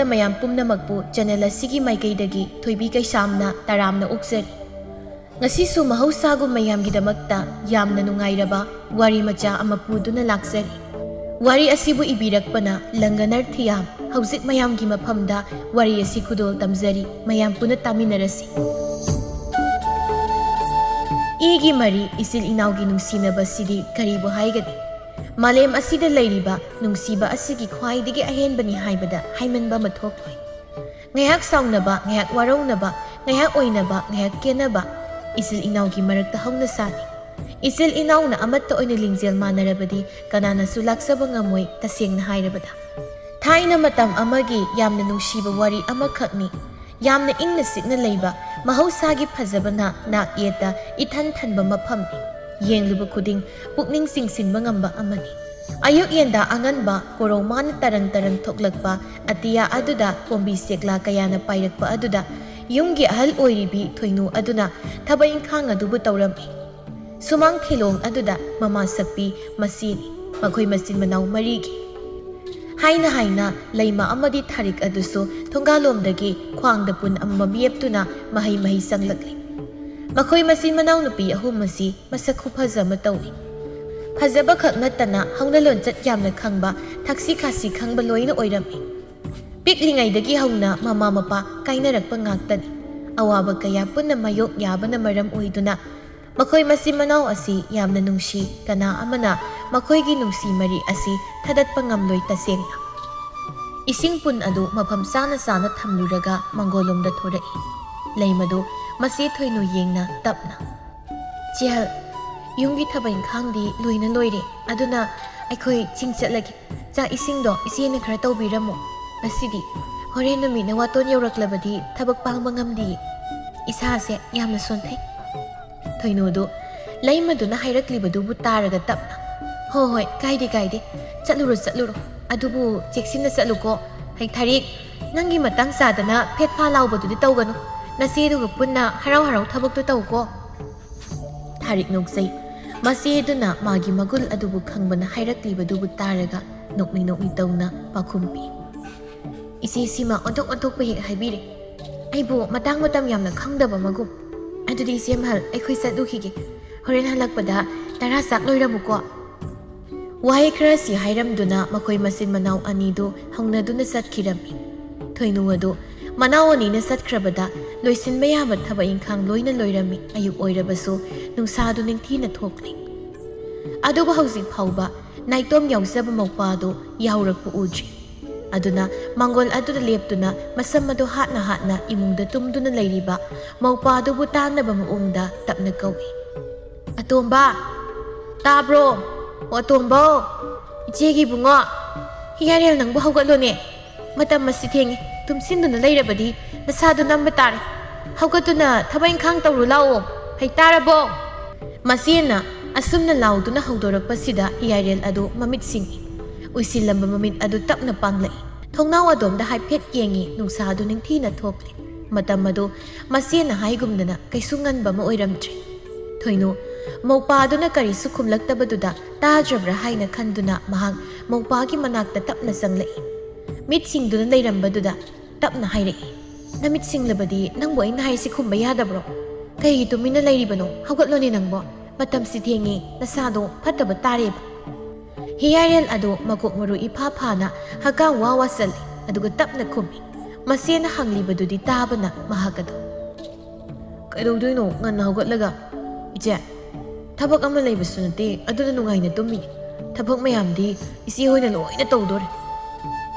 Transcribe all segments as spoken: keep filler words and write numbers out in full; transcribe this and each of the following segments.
ꯃꯌꯥꯝ ꯄꯨꯝꯅꯃꯛꯄꯨ ꯆꯦꯅꯦꯜ ꯑꯁꯤꯒꯤ ꯃꯥꯏꯀꯩꯗꯒꯤ ꯊꯣꯏꯕꯤ ꯀꯩꯁꯥꯝꯅ ꯇꯔꯥꯝꯅ ꯑꯣꯛꯆꯔꯤ꯫ ꯉꯁꯤꯁꯨ ꯃꯍꯧꯁꯥꯒꯨꯝ ꯃꯌꯥꯝꯒꯤꯗꯃꯛꯇ ꯌꯥꯝꯅ ꯅꯨꯡꯉꯥꯏꯔꯕ ꯋꯥꯔꯤ ꯃꯆꯥ ꯑꯃ ꯄꯨꯗꯨꯅ ꯂꯥꯛꯆꯔꯤ꯫ ꯋꯥꯔꯤ ꯑꯁꯤꯕꯨ ꯏꯕꯤꯔꯛꯄꯅ ꯂꯪꯒꯅꯔ ꯊꯤꯌꯥꯝ꯫ ꯍꯧꯖꯤꯛ ꯃꯌꯥꯝꯒꯤ ꯃꯐꯝꯗ ꯋꯥꯔꯤ ꯑꯁꯤ ꯈꯨꯗꯣꯜ ꯇꯝꯖꯔꯤ꯫ ꯃꯌꯥꯝ ꯄꯨꯟꯅ ꯇꯥꯃꯤꯟꯅꯔꯁꯤ꯫ ꯏꯒꯤ ꯃꯔꯤ, ꯏꯆꯤꯜ ꯏꯅꯥꯎꯒꯤ ꯅꯨꯡꯁꯤꯅꯕꯁꯤꯗꯤ ꯀꯔꯤꯕꯨ ꯍꯥꯏꯒꯅꯤ? ꯃꯥꯂꯦꯝ ꯑꯁꯤꯗ ꯂꯩꯔꯤꯕ ꯅꯨꯡꯁꯤꯕ ꯑꯁꯤꯒꯤ ꯈ꯭ꯋꯥꯏꯗꯒꯤ ꯑꯍꯦꯟꯕꯅꯤ ꯍꯥꯏꯕꯗ ꯍꯥꯏꯃꯟꯕ ꯑꯃ ꯊꯣꯛꯂꯣꯏ꯫ ꯉꯥꯏꯍꯥꯛ ꯁꯥꯎꯅꯕ, ꯉꯥꯏꯍꯥꯛ ꯋꯥꯔꯧꯅꯕ, ꯉꯥꯏꯍꯥꯛ ꯑꯣꯏꯅꯕ, ꯉꯥꯏꯍꯥꯛ ꯀꯦꯅꯕ, ꯏꯆꯤꯜ ꯏꯅꯥꯎꯒꯤ ꯃꯔꯛꯇ ꯍꯧꯅ ꯁꯥꯅꯤ꯫ ꯏꯆꯤꯜ ꯏꯅꯥꯎꯅ ꯑꯃꯠꯇ ꯑꯣꯏꯅ ꯂꯤꯡꯖꯦꯜ ꯃꯥꯟꯅꯔꯕꯗꯤ ꯀꯅꯥꯅꯁꯨ ꯂꯥꯛꯆꯕ ꯉꯝꯃꯣꯏ꯫ ꯇꯁꯦꯡꯅ ꯍꯥꯏꯔꯕꯗ, ꯊꯥꯏꯅ ꯃꯇꯝ ꯑꯃꯒꯤ ꯌꯥꯝꯅ ꯅꯨꯡꯁꯤꯕ ꯋꯥꯔꯤ ꯑꯃꯈꯛꯅꯤ꯫ ꯌꯥꯝꯅ ꯏꯪꯅ ꯆꯤꯛꯅ ꯂꯩꯕ ꯃꯍꯧꯁꯥꯒꯤ ꯐꯖꯕꯅ ꯅꯥꯛ ꯌꯦꯠꯇ ꯏꯊꯟ ꯊꯟꯕ ꯃꯐꯝꯅꯤ꯫ ꯌꯦꯡꯂꯨꯕ ꯈꯨꯗꯤꯡ ꯄꯨꯛꯅꯤꯡ ꯆꯤꯡꯁꯤꯟꯕ ꯉꯝꯕ ꯑꯃꯅꯤ꯫ ꯑꯌꯨꯛ ꯌꯦꯟꯗꯥ ꯑꯉꯟꯕ ꯀꯣꯔꯧꯃꯥꯅ ꯇꯔꯪ ꯇꯔꯪ ꯊꯣꯛꯂꯛꯄ ꯑꯇꯤꯌꯥ ꯑꯗꯨꯗ ꯀꯣꯝꯕꯤ ꯆꯦꯛꯂꯥ ꯀꯌꯥꯅ ꯄꯥꯏꯔꯛꯄ ꯑꯗꯨꯗ ꯌꯨꯝꯒꯤ ꯑꯍꯜ ꯑꯣꯏꯔꯤꯕꯤ ꯊꯣꯏꯅꯨ ꯑꯗꯨꯅ ꯊꯕꯛ ꯏꯪꯈꯥꯡ ꯑꯗꯨꯕꯨ ꯇꯧꯔꯝꯃꯤ꯫ ꯁꯨꯃꯥꯡ ꯊꯤꯂꯣꯡ ꯑꯗꯨꯗ ꯃꯃꯥ ꯁꯛꯄꯤ ꯃꯆꯦꯅꯤ꯫ ꯃꯈꯣꯏ ꯃꯆꯤꯟ ꯃꯅꯥꯎ ꯃꯔꯤꯒꯤ꯫ ꯍꯥꯏꯅ ꯍꯥꯏꯅ ꯂꯩꯃ ꯑꯃꯗꯤ ꯊꯥꯔꯤꯛ ꯑꯗꯨꯁꯨ ꯊꯣꯡꯒꯥꯜꯂꯣꯝꯗꯒꯤ ꯈ꯭ꯋꯥꯡꯗ ꯄꯨꯟ ꯑꯃꯃꯝ ꯌꯦꯞꯇꯨꯅ ꯃꯍꯩ ꯃꯍꯩ ꯆꯪꯂꯛꯂꯤ꯫ ꯃꯈꯣꯏ ꯃꯆꯤꯟ ꯃꯅꯥꯎ ꯅꯨꯄꯤ ꯑꯍꯨꯝ ꯑꯁꯤ ꯃꯁꯛ ꯈꯨꯐꯖ ꯑꯃ ꯇꯧꯏ꯫ ꯐꯖꯕ ꯈꯛ ꯅꯠꯇꯅ ꯍꯧꯅ ꯂꯣꯟꯆꯠ ꯌꯥꯝꯅ ꯈꯪꯕ, ꯊꯛꯁꯤ ꯈꯥꯁꯤ ꯈꯪꯕ ꯂꯣꯏꯅ ꯑꯣꯏꯔꯝꯃꯤ꯫ ꯄꯤꯛꯂꯤꯉꯩꯗꯒꯤ ꯍꯧꯅ ꯃꯃꯥ ꯃꯄꯥ ꯀꯥꯏꯅꯔꯛꯄ ꯉꯥꯛꯇꯅꯤ꯫ ꯑꯋꯥꯕ ꯀꯌꯥ ꯄꯨꯟꯅ ꯃꯥꯌꯣꯛ ꯌꯥꯕꯅ ꯃꯔꯝ ꯑꯣꯏꯗꯨꯅ ꯃꯈꯣꯏ ꯃꯆꯤꯟ ꯃꯅꯥꯎ ꯑꯁꯤ ꯌꯥꯝꯅ ꯅꯨꯡꯁꯤ꯫ ꯀꯅꯥ ꯑꯃꯅ ꯃꯈꯣꯏꯒꯤ ꯅꯨꯡꯁꯤ ꯃꯔꯤ ꯑꯁꯤ ꯊꯗꯠꯄ ꯉꯝꯂꯣꯏ꯫ ꯇꯁꯦꯡꯅ ꯏꯁꯤꯡ ꯄꯨꯟ ꯑꯗꯨ ꯃꯐꯝ ꯆꯥꯅ ꯆꯥꯅ ꯊꯝꯂꯨꯔꯒ ꯃꯪꯒꯣꯜꯂꯣꯝꯗ ꯊꯣꯔꯛꯏ꯫ ꯂꯩꯃꯗꯨ ꯃꯆꯦ ꯊꯣꯏꯅꯨ ꯌꯦꯡꯅ ꯇꯞꯅ, "ꯆꯦꯍꯜ, ꯌꯨꯝꯒꯤ ꯊꯕꯛ ꯏꯪꯈꯥꯡꯗꯤ ꯂꯣꯏꯅ ꯂꯣꯏꯔꯦ, ꯑꯗꯨꯅ ꯑꯩꯈꯣꯏ ꯆꯤꯡ ꯆꯠꯂꯒꯦ꯫ ꯆꯥꯛ ꯏꯁꯤꯡꯗꯣ ꯏꯆꯦꯅ ꯈꯔ ꯇꯧꯕꯤꯔꯝꯃꯣ꯫ ꯉꯁꯤꯗꯤ ꯍꯣꯔꯦꯟ ꯅꯨꯃꯤꯠꯅ ꯋꯥꯇꯣꯟ ꯌꯧꯔꯛꯂꯕꯗꯤ ꯊꯕꯛ ꯄꯥꯡꯕ ꯉꯝꯗꯤꯌꯦ꯫ ꯏꯁꯥꯁꯦ ꯌꯥꯝꯅ ꯁꯣꯟꯊꯩ"꯫ ꯊꯣꯏꯅꯨꯗꯨ ꯂꯩꯃꯗꯨꯅ ꯍꯥꯏꯔꯛꯂꯤꯕꯗꯨꯕꯨ ꯇꯥꯔꯒ ꯇꯞꯅ, "ꯍꯣ ꯍꯣꯏ, ꯀꯥꯏꯗꯦ ꯀꯥꯏꯗꯦ, ꯆꯠꯂꯨꯔꯣ ꯆꯠꯂꯨꯔꯣ꯫ ꯑꯗꯨꯕꯨ ꯆꯦꯛꯁꯤꯟꯅ ꯆꯠꯂꯨꯀꯣ꯫ ꯍꯩ ꯊꯥꯔꯤꯛ, ꯅꯪꯒꯤ ꯃꯇꯥꯡ ꯆꯥꯗꯅ ꯐꯦꯠ ꯐꯥ ꯂꯥꯎꯕꯗꯨꯗꯤ ꯇꯧꯒꯅꯨ꯫ ꯅꯆꯦꯗꯨꯒ ꯄꯨꯟꯅ ꯍꯔꯥꯎ ꯍꯔꯥꯎ ꯊꯕꯛꯇꯨ ꯇꯧꯀꯣ"꯫ ꯊꯥꯔꯤꯛ ꯅꯣꯛꯆꯩ꯫ ꯃꯆꯦꯗꯨꯅ ꯃꯥꯒꯤ ꯃꯒꯨꯜ ꯑꯗꯨꯕꯨ ꯈꯪꯕꯅ ꯍꯥꯏꯔꯛꯂꯤꯕꯗꯨꯕꯨ ꯇꯥꯔꯒ ꯅꯣꯛꯃꯤ ꯅꯣꯛꯃꯤ ꯇꯧꯅ ꯄꯥꯎꯈꯨꯝ ꯄꯤ꯫ "ꯏꯆꯦ, ꯁꯤꯃ ꯑꯣꯟꯊꯣꯛ ꯑꯣꯟꯊꯣꯛꯄ ꯍꯦꯛ ꯍꯥꯏꯕꯤꯔꯦ꯫ ꯑꯩꯕꯨ ꯃꯇꯥꯡ ꯃꯇꯝ ꯌꯥꯝꯅ ꯈꯪꯗꯕ ꯃꯒꯨꯝ꯫ ꯑꯗꯨꯗꯤ ꯏꯆꯦ ꯃꯍꯜ, ꯑꯩꯈꯣꯏ ꯆꯠꯂꯨꯈꯤꯒꯦ꯫ ꯍꯣꯔꯦꯟ ꯍꯜꯂꯛꯄꯗ ꯇꯔꯥ ꯆꯥꯛ ꯂꯣꯏꯔꯝꯃꯨꯀꯣ"꯫ ꯋꯥꯍꯩ ꯈꯔꯁꯤ ꯍꯥꯏꯔꯝꯗꯨꯅ ꯃꯈꯣꯏ ꯃꯆꯤꯟ ꯃꯅꯥꯎ ꯑꯅꯤꯗꯨ ꯍꯧꯅꯗꯨꯅ ꯆꯠꯈꯤꯔꯝꯃꯤ꯫ ꯊꯣꯏꯅꯨ ꯑꯗꯨ ꯃꯅꯥꯎ ꯑꯅꯤꯅ ꯆꯠꯈ꯭ꯔꯕꯗ ꯂꯣꯏꯁꯤꯟꯕ ꯌꯥꯕ ꯊꯕꯛ ꯏꯪꯈꯥꯡ ꯂꯣꯏꯅ ꯂꯣꯏꯔꯝꯃꯤ꯫ ꯑꯌꯨꯛ ꯑꯣꯏꯔꯕꯁꯨ ꯅꯨꯡꯁꯥꯗꯨ ꯅꯤꯡꯊꯤꯅ ꯊꯣꯛꯂꯤ꯫ ꯑꯗꯨꯕꯨ ꯍꯧꯖꯤꯛ ꯐꯥꯎꯕ ꯅꯥꯏꯇꯣꯝ ꯌꯥꯎꯖꯕ ꯃꯧꯄꯥꯗꯨ ꯌꯥꯎꯔꯛꯄ ꯎꯗ꯭ꯔꯤ꯫ ꯑꯗꯨꯅ ꯃꯥꯡꯒꯣꯜ ꯑꯗꯨꯗ ꯂꯦꯞꯇꯨꯅ ꯃꯁꯝ ꯑꯗꯨ ꯍꯥꯠꯅ ꯍꯥꯠꯅ ꯏꯃꯨꯡꯗ ꯇꯨꯝꯗꯨꯅ ꯂꯩꯔꯤꯕ ꯃꯧꯄꯥꯗꯨꯕꯨ ꯇꯥꯅꯕ ꯃꯑꯣꯡꯗ ꯇꯞꯅ ꯀꯧꯏ꯫ "ꯑꯇꯣꯝꯕ! ꯇꯥꯕ꯭ꯔꯣ? ꯑꯣ, ꯑꯇꯣꯝꯕꯧ! ꯏꯆꯦꯒꯤ ꯏꯕꯨꯡꯉꯣ! ꯍꯤꯌꯥꯔꯦꯜ, ꯅꯪꯕꯨ ꯍꯧꯒꯠꯂꯣꯅꯦ꯫ ꯃꯇꯝ ꯑꯁꯤ ꯊꯦꯡꯉꯦ꯫ ꯇꯨꯝꯁꯤꯟꯗꯨꯅ ꯂꯩꯔꯕꯗꯤ ꯅꯁꯥꯗꯨ ꯅꯝꯕ ꯇꯥꯔꯦ꯫ ꯍꯧꯒꯠꯇꯨꯅ ꯊꯕꯛ ꯏꯪꯈꯥꯡ ꯇꯧꯔꯨ ꯂꯥꯛꯑꯣ꯫ ꯍꯩ ꯇꯥꯔꯕꯣ?" ꯃꯆꯦꯅ ꯑꯁꯨꯝꯅ ꯂꯥꯎꯗꯨꯅ ꯍꯧꯗꯣꯔꯛꯄꯁꯤꯗ ꯍꯤꯌꯥꯔꯦꯜ ꯑꯗꯨ ꯃꯃꯤꯠ ꯁꯤꯡꯏ꯫ ꯎꯏꯁꯤꯜꯂꯝꯕ ꯃꯃꯤꯠ ꯑꯗꯨ ꯇꯞꯅ ꯄꯥꯡꯂꯛꯏ꯫ ꯊꯣꯡꯅꯥꯎ ꯑꯗꯣꯝꯗ ꯍꯥꯏꯐꯦꯠ ꯌꯦꯡꯏ꯫ ꯅꯨꯡꯁꯥ ꯑꯗꯨ ꯅꯤꯡꯊꯤꯅ ꯊꯣꯛꯂꯤ꯫ ꯃꯇꯝ ꯑꯗꯨ ꯃꯆꯦꯅ ꯍꯥꯏꯒꯨꯝꯗꯅ ꯀꯩꯁꯨ ꯉꯟꯕ ꯑꯃ ꯑꯣꯏꯔꯝꯗ꯭ꯔꯦ꯫ ꯊꯣꯏꯅꯨ ꯃꯧꯄꯥꯗꯨꯅ ꯀꯔꯤꯁꯨ ꯈꯨꯝꯂꯛꯇꯕꯗꯨꯗ ꯇꯥꯗ꯭ꯔꯕ꯭ꯔꯥ ꯍꯥꯏꯅ ꯈꯟꯗꯨꯅ ꯃꯍꯥꯛ ꯃꯧꯄꯥꯒꯤ ꯃꯅꯥꯛꯇ ꯇꯞꯅ ꯆꯪꯂꯛꯏ꯫ ꯃꯤꯠ ꯁꯤꯡꯗꯨꯅ ꯂꯩꯔꯝꯕꯗꯨꯗ ꯇꯞꯅ ꯍꯥꯏꯔꯛꯏ, "ꯅꯃꯤꯠ ꯁꯤꯡꯂꯕꯗꯤ ꯅꯪꯕꯨ ꯑꯩꯅ ꯍꯥꯏꯔꯤꯁꯤ ꯈꯨꯝꯕ ꯌꯥꯗꯕ꯭ꯔꯣ? ꯀꯩꯒꯤ ꯇꯨꯃꯤꯟꯅ ꯂꯩꯔꯤꯕꯅꯣ? ꯍꯧꯒꯠꯂꯣꯅꯦ ꯅꯪꯕꯣ꯫ ꯃꯇꯝꯁꯤ ꯊꯦꯡꯉꯦ, ꯅꯁꯥꯗꯣ ꯐꯠꯇꯕ ꯇꯥꯔꯦꯕ"꯫ ꯍꯤꯌꯥꯔꯦꯜ ꯑꯗꯨ ꯃꯀꯣꯛ ꯃꯔꯨ ꯏꯐꯥ ꯐꯥꯅ ꯍꯛꯀꯥꯝ ꯋꯥ ꯋꯥ ꯆꯜꯂꯤ, ꯑꯗꯨꯒ ꯇꯞꯅ ꯈꯨꯝꯃꯤ꯫ ꯃꯆꯦꯅ ꯍꯪꯂꯤꯕꯗꯨꯗꯤ ꯇꯥꯕꯅ ꯃꯍꯥꯛ ꯑꯗꯨ꯫ "ꯀꯩꯗꯧꯗꯣꯏꯅꯣ ꯉꯟꯅ ꯍꯧꯒꯠꯂꯒ? ꯏꯆꯦ, ꯊꯕꯛ ꯑꯃ ꯂꯩꯕꯁꯨ ꯅꯠꯇꯦ, ꯑꯗꯨꯅ ꯅꯨꯡꯉꯥꯏꯅ ꯇꯨꯝꯃꯤ꯫ ꯊꯕꯛ ꯃꯌꯥꯝꯗꯤ ꯏꯆꯦ ꯍꯣꯏꯅ ꯂꯣꯏꯅ ꯇꯧꯗꯣꯔꯦ꯫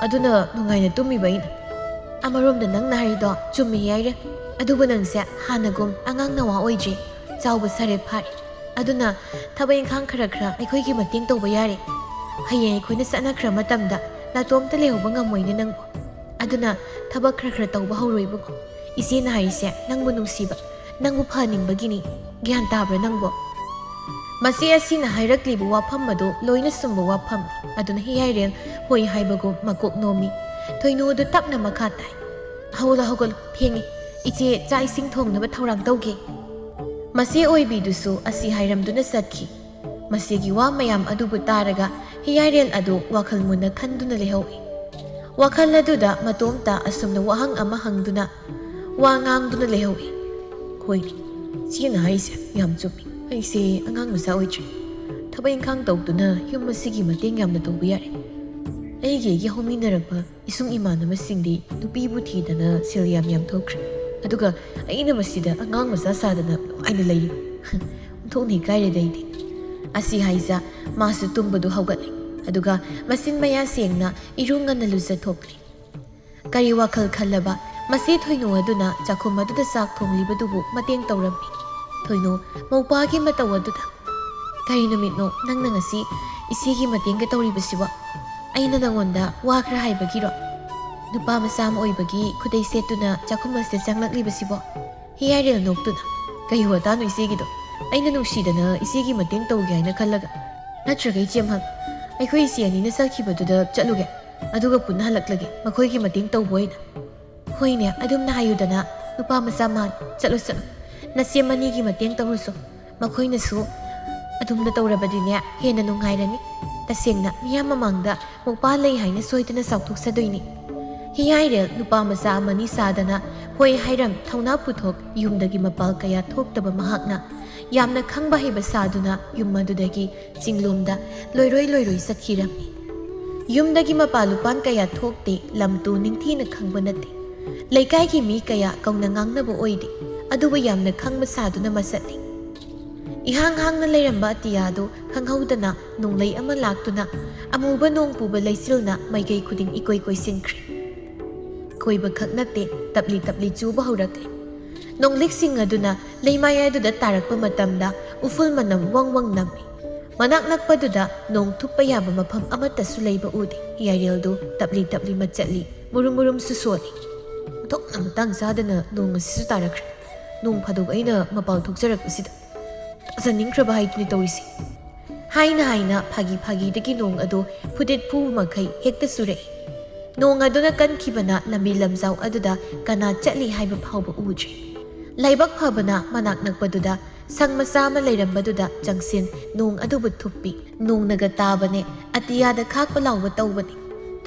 ꯑꯗꯨꯅ ꯅꯨꯡꯉꯥꯏꯅ ꯇꯨꯝꯃꯤꯕ ꯑꯩꯅ"꯫ "ꯑꯃꯔꯣꯝꯗ ꯅꯪꯅ ꯍꯥꯏꯔꯤꯗꯣ ꯆꯨꯝꯃꯤ ꯍꯥꯏꯔꯦ꯫ ꯑꯗꯨꯕꯨ ꯅꯪꯁꯦ ꯍꯥꯟꯅꯒꯨꯝ ꯑꯉꯥꯡ ꯅꯋꯥ ꯑꯣꯏꯗ꯭ꯔꯤ꯫ ꯆꯥꯎꯕ ꯁꯥꯔꯦ ꯐꯥꯔꯦ꯫ ꯑꯗꯨꯅ ꯊꯕꯛ ꯏꯪꯈꯥꯡ ꯈꯔ ꯈꯔ ꯑꯩꯈꯣꯏꯒꯤ ꯃꯇꯦꯡ ꯇꯧꯕ ꯌꯥꯔꯦ꯫ ꯍꯌꯦꯡ ꯑꯩꯈꯣꯏꯅ ꯆꯠꯅꯈ꯭ꯔ ꯃꯇꯝꯗ ꯅꯥꯇꯣꯝꯇ ꯂꯩꯍꯧꯕ ꯉꯝꯃꯣꯏꯅꯦ ꯅꯪꯕꯨ꯫ ꯑꯗꯨꯅ ꯊꯕꯛ ꯈꯔ ꯈꯔ ꯇꯧꯕ ꯍꯧꯔꯣ ꯏꯕꯨꯡꯉꯣ꯫ ꯏꯆꯦꯅ ꯍꯥꯏꯔꯤꯁꯦ ꯅꯪꯕꯨ ꯅꯨꯡꯁꯤꯕ, ꯅꯪꯕꯨ ꯐꯍꯟꯅꯤꯡꯕꯒꯤꯅꯤ꯫ ꯒ꯭ꯌꯥꯟ ꯇꯥꯕ꯭ꯔꯥ ꯅꯪꯕꯣ?" ꯃꯆꯦ ꯑꯁꯤꯅ ꯍꯥꯏꯔꯛꯂꯤꯕ ꯋꯥꯐꯝ ꯑꯗꯨ ꯂꯣꯏꯅ ꯆꯨꯝꯕ ꯋꯥꯐꯝꯅꯤ꯫ ꯑꯗꯨꯅ ꯍꯤꯌꯥꯏꯔꯦꯜ ꯍꯣꯏ ꯍꯥꯏꯕꯒꯨꯝ ꯃꯀꯣꯛ ꯅꯣꯝꯃꯤ꯫ ꯊꯣꯏꯅꯨ ꯑꯗꯨ ꯇꯞꯅ ꯃꯈꯥ ꯇꯥꯏ꯫ "ꯍꯧꯒꯠꯂꯣ, ꯍꯧꯒꯠꯂꯣ, ꯊꯦꯡꯉꯦ꯫ ꯏꯆꯦ ꯆꯥꯛ ꯏꯁꯤꯡ ꯊꯣꯡꯅꯕ ꯊꯧꯔꯥꯡ ꯇꯧꯒꯦ"꯫ ꯃꯆꯦ ꯑꯣꯏꯕꯤꯗꯨꯁꯨ ꯑꯁꯤ ꯍꯥꯏꯔꯝꯗꯨꯅ ꯆꯠꯈꯤ꯫ ꯃꯁꯤꯒꯤ ꯋꯥ ꯃꯌꯥꯝ ꯑꯗꯨꯕꯨ ꯇꯥꯔꯒ ꯍꯤꯌꯥꯏꯔꯦꯜ ꯑꯗꯨ ꯋꯥꯈꯜ ꯃꯨꯟꯅ ꯈꯟꯗꯨꯅ ꯂꯩꯍꯧꯏ꯫ ꯋꯥꯈꯜ ꯑꯗꯨꯗ ꯃꯇꯣꯝꯇ ꯑꯁꯨꯝꯅ ꯋꯥꯍꯪ ꯑꯃ ꯍꯪꯗꯨꯅ ꯋꯥ ꯉꯥꯡꯗꯨꯅ ꯂꯩꯍꯧꯏ꯫ ꯍꯣꯏ, ꯏꯆꯦꯅ ꯍꯥꯏꯁꯦ ꯌꯥꯝ ꯆꯨꯝꯃꯤ꯫ ꯑꯩꯁꯦ ꯑꯉꯥꯡ ꯃꯆꯥ ꯑꯣꯏꯗ꯭ꯔꯤ꯫ ꯊꯕꯛ ꯏꯪꯈꯥꯡ ꯇꯧꯗꯨꯅ ꯌꯨꯝ ꯑꯁꯤꯒꯤ ꯃꯇꯦꯡ ꯌꯥꯝꯅ ꯇꯧꯕ ꯌꯥꯔꯦ꯫ ꯑꯩꯒꯤ ꯑꯩꯒꯤ ꯍꯧꯃꯤꯟꯅꯔꯛꯄ ꯏꯁꯨꯡ ꯏꯃꯥꯟꯅꯕꯁꯤꯡꯗꯤ ꯅꯨꯄꯤꯕꯨ ꯊꯤꯗꯅ ꯁꯦꯜ ꯌꯥꯝ ꯌꯥꯝ ꯊꯣꯛꯈ꯭ꯔꯦ꯫ ꯑꯗꯨꯒ ꯑꯩꯅ ꯃꯁꯤꯗ ꯑꯉꯥꯡ ꯃꯆꯥ ꯁꯥꯗꯅ ꯅꯨꯡꯉꯥꯏꯅ ꯂꯩꯔꯤ꯫ ꯑꯣꯟꯊꯣꯛꯅ ꯏꯀꯥꯏꯔꯦꯗ ꯑꯩꯗꯤ꯫ ꯑꯁꯤ ꯍꯥꯏꯖ ꯃꯥꯁꯨ ꯇꯨꯝꯕꯗꯨ ꯍꯧꯒꯠꯂꯦ꯫ ꯑꯗꯨꯒ ꯃꯆꯤꯟ ꯃꯌꯥ ꯁꯦꯡꯅ ꯏꯔꯨ ꯉꯟꯅ ꯂꯨꯖꯊꯣꯛꯂꯦ꯫ ꯀꯔꯤ ꯋꯥꯈꯜ ꯈꯜꯂꯕ ꯃꯁꯤ ꯊꯣꯏꯅꯨ ꯑꯗꯨꯅ ꯆꯥꯛꯈꯨꯝ ꯑꯗꯨꯗ ꯆꯥꯛ ꯊꯣꯡꯂꯤꯕꯗꯨꯕꯨ ꯃꯇꯦꯡ ꯇꯧꯔꯝꯃꯤ꯫ ꯊꯣꯏꯅꯨ ꯃꯧꯄꯥꯒꯤ ꯃꯇꯧ ꯑꯗꯨꯗ, "ꯀꯔꯤ ꯅꯨꯃꯤꯠꯅꯣ ꯅꯪꯅ ꯉꯁꯤ ꯏꯆꯦꯒꯤ ꯃꯇꯦꯡꯒ ꯇꯧꯔꯤꯕꯁꯤꯕꯣ? ꯑꯩꯅ ꯅꯉꯣꯟꯗ ꯋꯥ ꯈꯔ ꯍꯥꯏꯕꯒꯤꯔꯣ? ꯅꯨꯄꯥ ꯃꯆꯥ ꯑꯃ ꯑꯣꯏꯕꯒꯤ ꯈꯨꯗꯩ ꯁꯦꯠꯇꯨꯅ ꯆꯥꯛꯈꯨꯝ ꯑꯁꯤꯗ ꯆꯪꯂꯛꯂꯤꯕꯁꯤꯕꯣ? ꯍꯤꯌꯥꯏꯔꯦꯜ ꯅꯣꯛꯇꯨꯅ, "ꯀꯩ ꯋꯥꯇꯥꯅꯣ ꯏꯆꯦꯒꯤꯗꯣ? ꯑꯩꯅ ꯅꯨꯡꯁꯤꯗꯅ ꯏꯆꯦꯒꯤ ꯃꯇꯦꯡ ꯇꯧꯒꯦ ꯍꯥꯏꯅ ꯈꯜꯂꯒ? ꯅꯠꯇ꯭ꯔꯒ ꯏꯆꯦꯝꯍꯜ, ꯑꯩꯈꯣꯏ ꯏꯆꯦ ꯑꯅꯤꯅ ꯆꯠꯈꯤꯕꯗꯨꯗ ꯆꯠꯂꯨꯒꯦ, ꯑꯗꯨꯒ ꯄꯨꯟꯅ ꯍꯜꯂꯛꯂꯒꯦ, ꯃꯈꯣꯏꯒꯤ ꯃꯇꯦꯡ ꯇꯧꯕ ꯑꯣꯏꯅ"꯫ "ꯍꯣꯏꯅꯦ, ꯑꯗꯨꯝꯅ ꯍꯥꯏꯌꯨꯗꯅ, ꯅꯨꯄꯥ ꯃꯆꯥ ꯃꯥꯟ꯫ ꯆꯠꯂꯣ, ꯆꯠꯂꯣ꯫ ꯅꯆꯦ ꯑꯅꯤꯒꯤ ꯃꯇꯦꯡ ꯇꯧꯔꯨꯁꯨ꯫ ꯃꯈꯣꯏꯅꯁꯨ ꯑꯗꯨꯝꯅ ꯇꯧꯔꯕꯗꯤꯅꯦ, ꯍꯦꯟꯅ ꯅꯨꯡꯉꯥꯏꯔꯅꯤ꯫ ꯇꯁꯦꯡꯅ, ꯃꯤꯌꯥꯝ ꯃꯃꯥꯡꯗ ꯃꯧꯄꯥ ꯂꯩ ꯍꯥꯏꯅ ꯁꯣꯏꯗꯅ ꯆꯥꯎꯊꯣꯛꯆꯗꯣꯏꯅꯤ"꯫ ꯍꯤꯌꯥꯏꯔꯦꯜ ꯅꯨꯄꯥ ꯃꯆꯥ ꯑꯃꯅꯤ ꯁꯥꯗꯅ ꯍꯣꯏ ꯍꯥꯏꯔꯝ ꯊꯧꯅꯥ ꯄꯨꯊꯣꯛ ꯌꯨꯝꯗꯒꯤ ꯃꯄꯥꯜ ꯀꯌꯥ ꯊꯣꯛꯇꯕ ꯃꯍꯥꯛꯅ ꯌꯥꯝꯅ ꯈꯪꯕ ꯍꯩꯕ ꯁꯥꯗꯨꯅ ꯌꯨꯝ ꯑꯗꯨꯗꯒꯤ ꯆꯤꯡꯂꯣꯝꯗ ꯂꯣꯏꯔꯣꯏ ꯂꯣꯏꯔꯣꯏ ꯆꯠꯈꯤꯔꯝꯃꯤ꯫ ꯌꯨꯝꯗꯒꯤ ꯃꯄꯥꯟ ꯂꯨꯄꯥꯟ ꯀꯌꯥ ꯊꯣꯛꯇꯦ, ꯂꯝ ꯇꯨ ꯅꯤꯡꯊꯤꯅ ꯈꯪꯕ ꯅꯠꯇꯦ꯫ ꯂꯩꯀꯥꯏꯒꯤ ꯃꯤ ꯀꯌꯥ ꯀꯧꯅ ꯉꯥꯡꯅꯕ ꯑꯣꯏꯗꯦ, ꯑꯗꯨꯕꯨ ꯌꯥꯝꯅ ꯈꯪꯕ ꯁꯥꯗꯨꯅ ꯃꯆꯠꯂꯤ꯫ ꯏꯍꯥꯡ ꯍꯥꯡꯅ ꯂꯩꯔꯝꯕ ꯑꯇꯤꯌꯥꯗꯨ ꯈꯪꯍꯧꯗꯅ ꯅꯣꯡꯂꯩ ꯑꯃ ꯂꯥꯛꯇꯨꯅ ꯑꯃꯨꯕ ꯅꯣꯡ ꯄꯨꯕ ꯂꯩꯆꯤꯜꯅ ꯃꯥꯏꯀꯩ ꯈꯨꯗꯤꯡ ꯏꯀꯣꯏ ꯀꯣꯏꯁꯤꯟꯈ꯭ꯔꯦ꯫ ꯀꯣꯏꯕ ꯈꯛ ꯅꯠꯇꯦ, ꯇꯞꯂꯤ ꯇꯞꯂꯤ ꯆꯨꯕ ꯍꯧꯔꯛꯂꯦ꯫ ꯅꯣꯡꯂꯤꯛꯁꯤꯡ ꯑꯗꯨꯅ ꯂꯩꯃꯥꯏ ꯑꯗꯨꯗ ꯇꯥꯔꯛꯄ ꯃꯇꯝꯗ ꯎꯐꯨꯜ ꯃꯅꯝ ꯋꯪ ꯋꯪ ꯅꯝꯃꯤ꯫ ꯃꯅꯥꯛ ꯅꯛꯄꯗꯨꯗ ꯅꯣꯡ ꯊꯨꯞꯄ ꯌꯥꯕ ꯃꯐꯝ ꯑꯃꯠꯇꯁꯨ ꯂꯩꯕ ꯎꯗꯦ꯫ ꯌꯥꯏꯔꯦꯜꯗꯨ ꯇꯞꯂꯤ ꯇꯞꯂꯤ ꯃꯆꯠꯂꯤ, ꯃꯨꯔꯨꯝ ꯃꯨꯔꯨꯝꯁꯨ ꯁꯣꯜꯂꯤ꯫ "ꯑꯣꯟꯊꯣꯛꯅ ꯃꯇꯥꯡ ꯆꯥꯗꯅ ꯅꯣꯡ ꯑꯁꯤꯁꯨ ꯇꯥꯔꯛꯈ꯭ꯔꯦ꯫ ꯅꯣꯡ ꯐꯥꯗꯣꯛ ꯑꯩꯅ ꯃꯄꯥꯜ ꯊꯣꯛꯆꯔꯛꯄꯁꯤꯗ ꯇꯥꯖꯅꯤꯡꯈ꯭ꯔꯕ ꯍꯥꯏꯗꯨꯅꯤ ꯇꯧꯔꯤꯁꯤ" ꯍꯥꯏꯅ ꯍꯥꯏꯅ ꯐꯥꯒꯤ ꯐꯥꯒꯤꯗꯒꯤ ꯅꯣꯡ ꯑꯗꯨ ꯐꯨꯗꯤꯠ ꯐꯨꯕ ꯃꯈꯩ ꯍꯦꯛꯇ ꯆꯨꯔꯛꯏ꯫ ꯅꯣꯡ ꯑꯗꯨꯅ ꯀꯟꯈꯤꯕꯅ ꯂꯝꯕꯤ ꯂꯝꯖꯥꯎ ꯑꯗꯨꯗ ꯀꯅꯥ ꯆꯠꯂꯤ ꯍꯥꯏꯕ ꯐꯥꯎꯕ ꯎꯗ꯭ꯔꯦ꯫ ꯂꯥꯏꯕꯛ ꯐꯕꯅ ꯃꯅꯥꯛ ꯅꯛꯄꯗꯨꯗ ꯁꯪ ꯃꯆꯥ ꯑꯃ ꯂꯩꯔꯝꯕꯗꯨꯗ ꯆꯪꯁꯤꯟ ꯅꯣꯡ ꯑꯗꯨꯕꯨ ꯊꯨꯞꯄꯤ꯫ ꯅꯣꯡꯅꯒ ꯇꯥꯕꯅꯦ, ꯑꯇꯤꯌꯥꯗ ꯈꯥꯛꯄ ꯂꯥꯎꯕ ꯇꯧꯕꯅꯤ꯫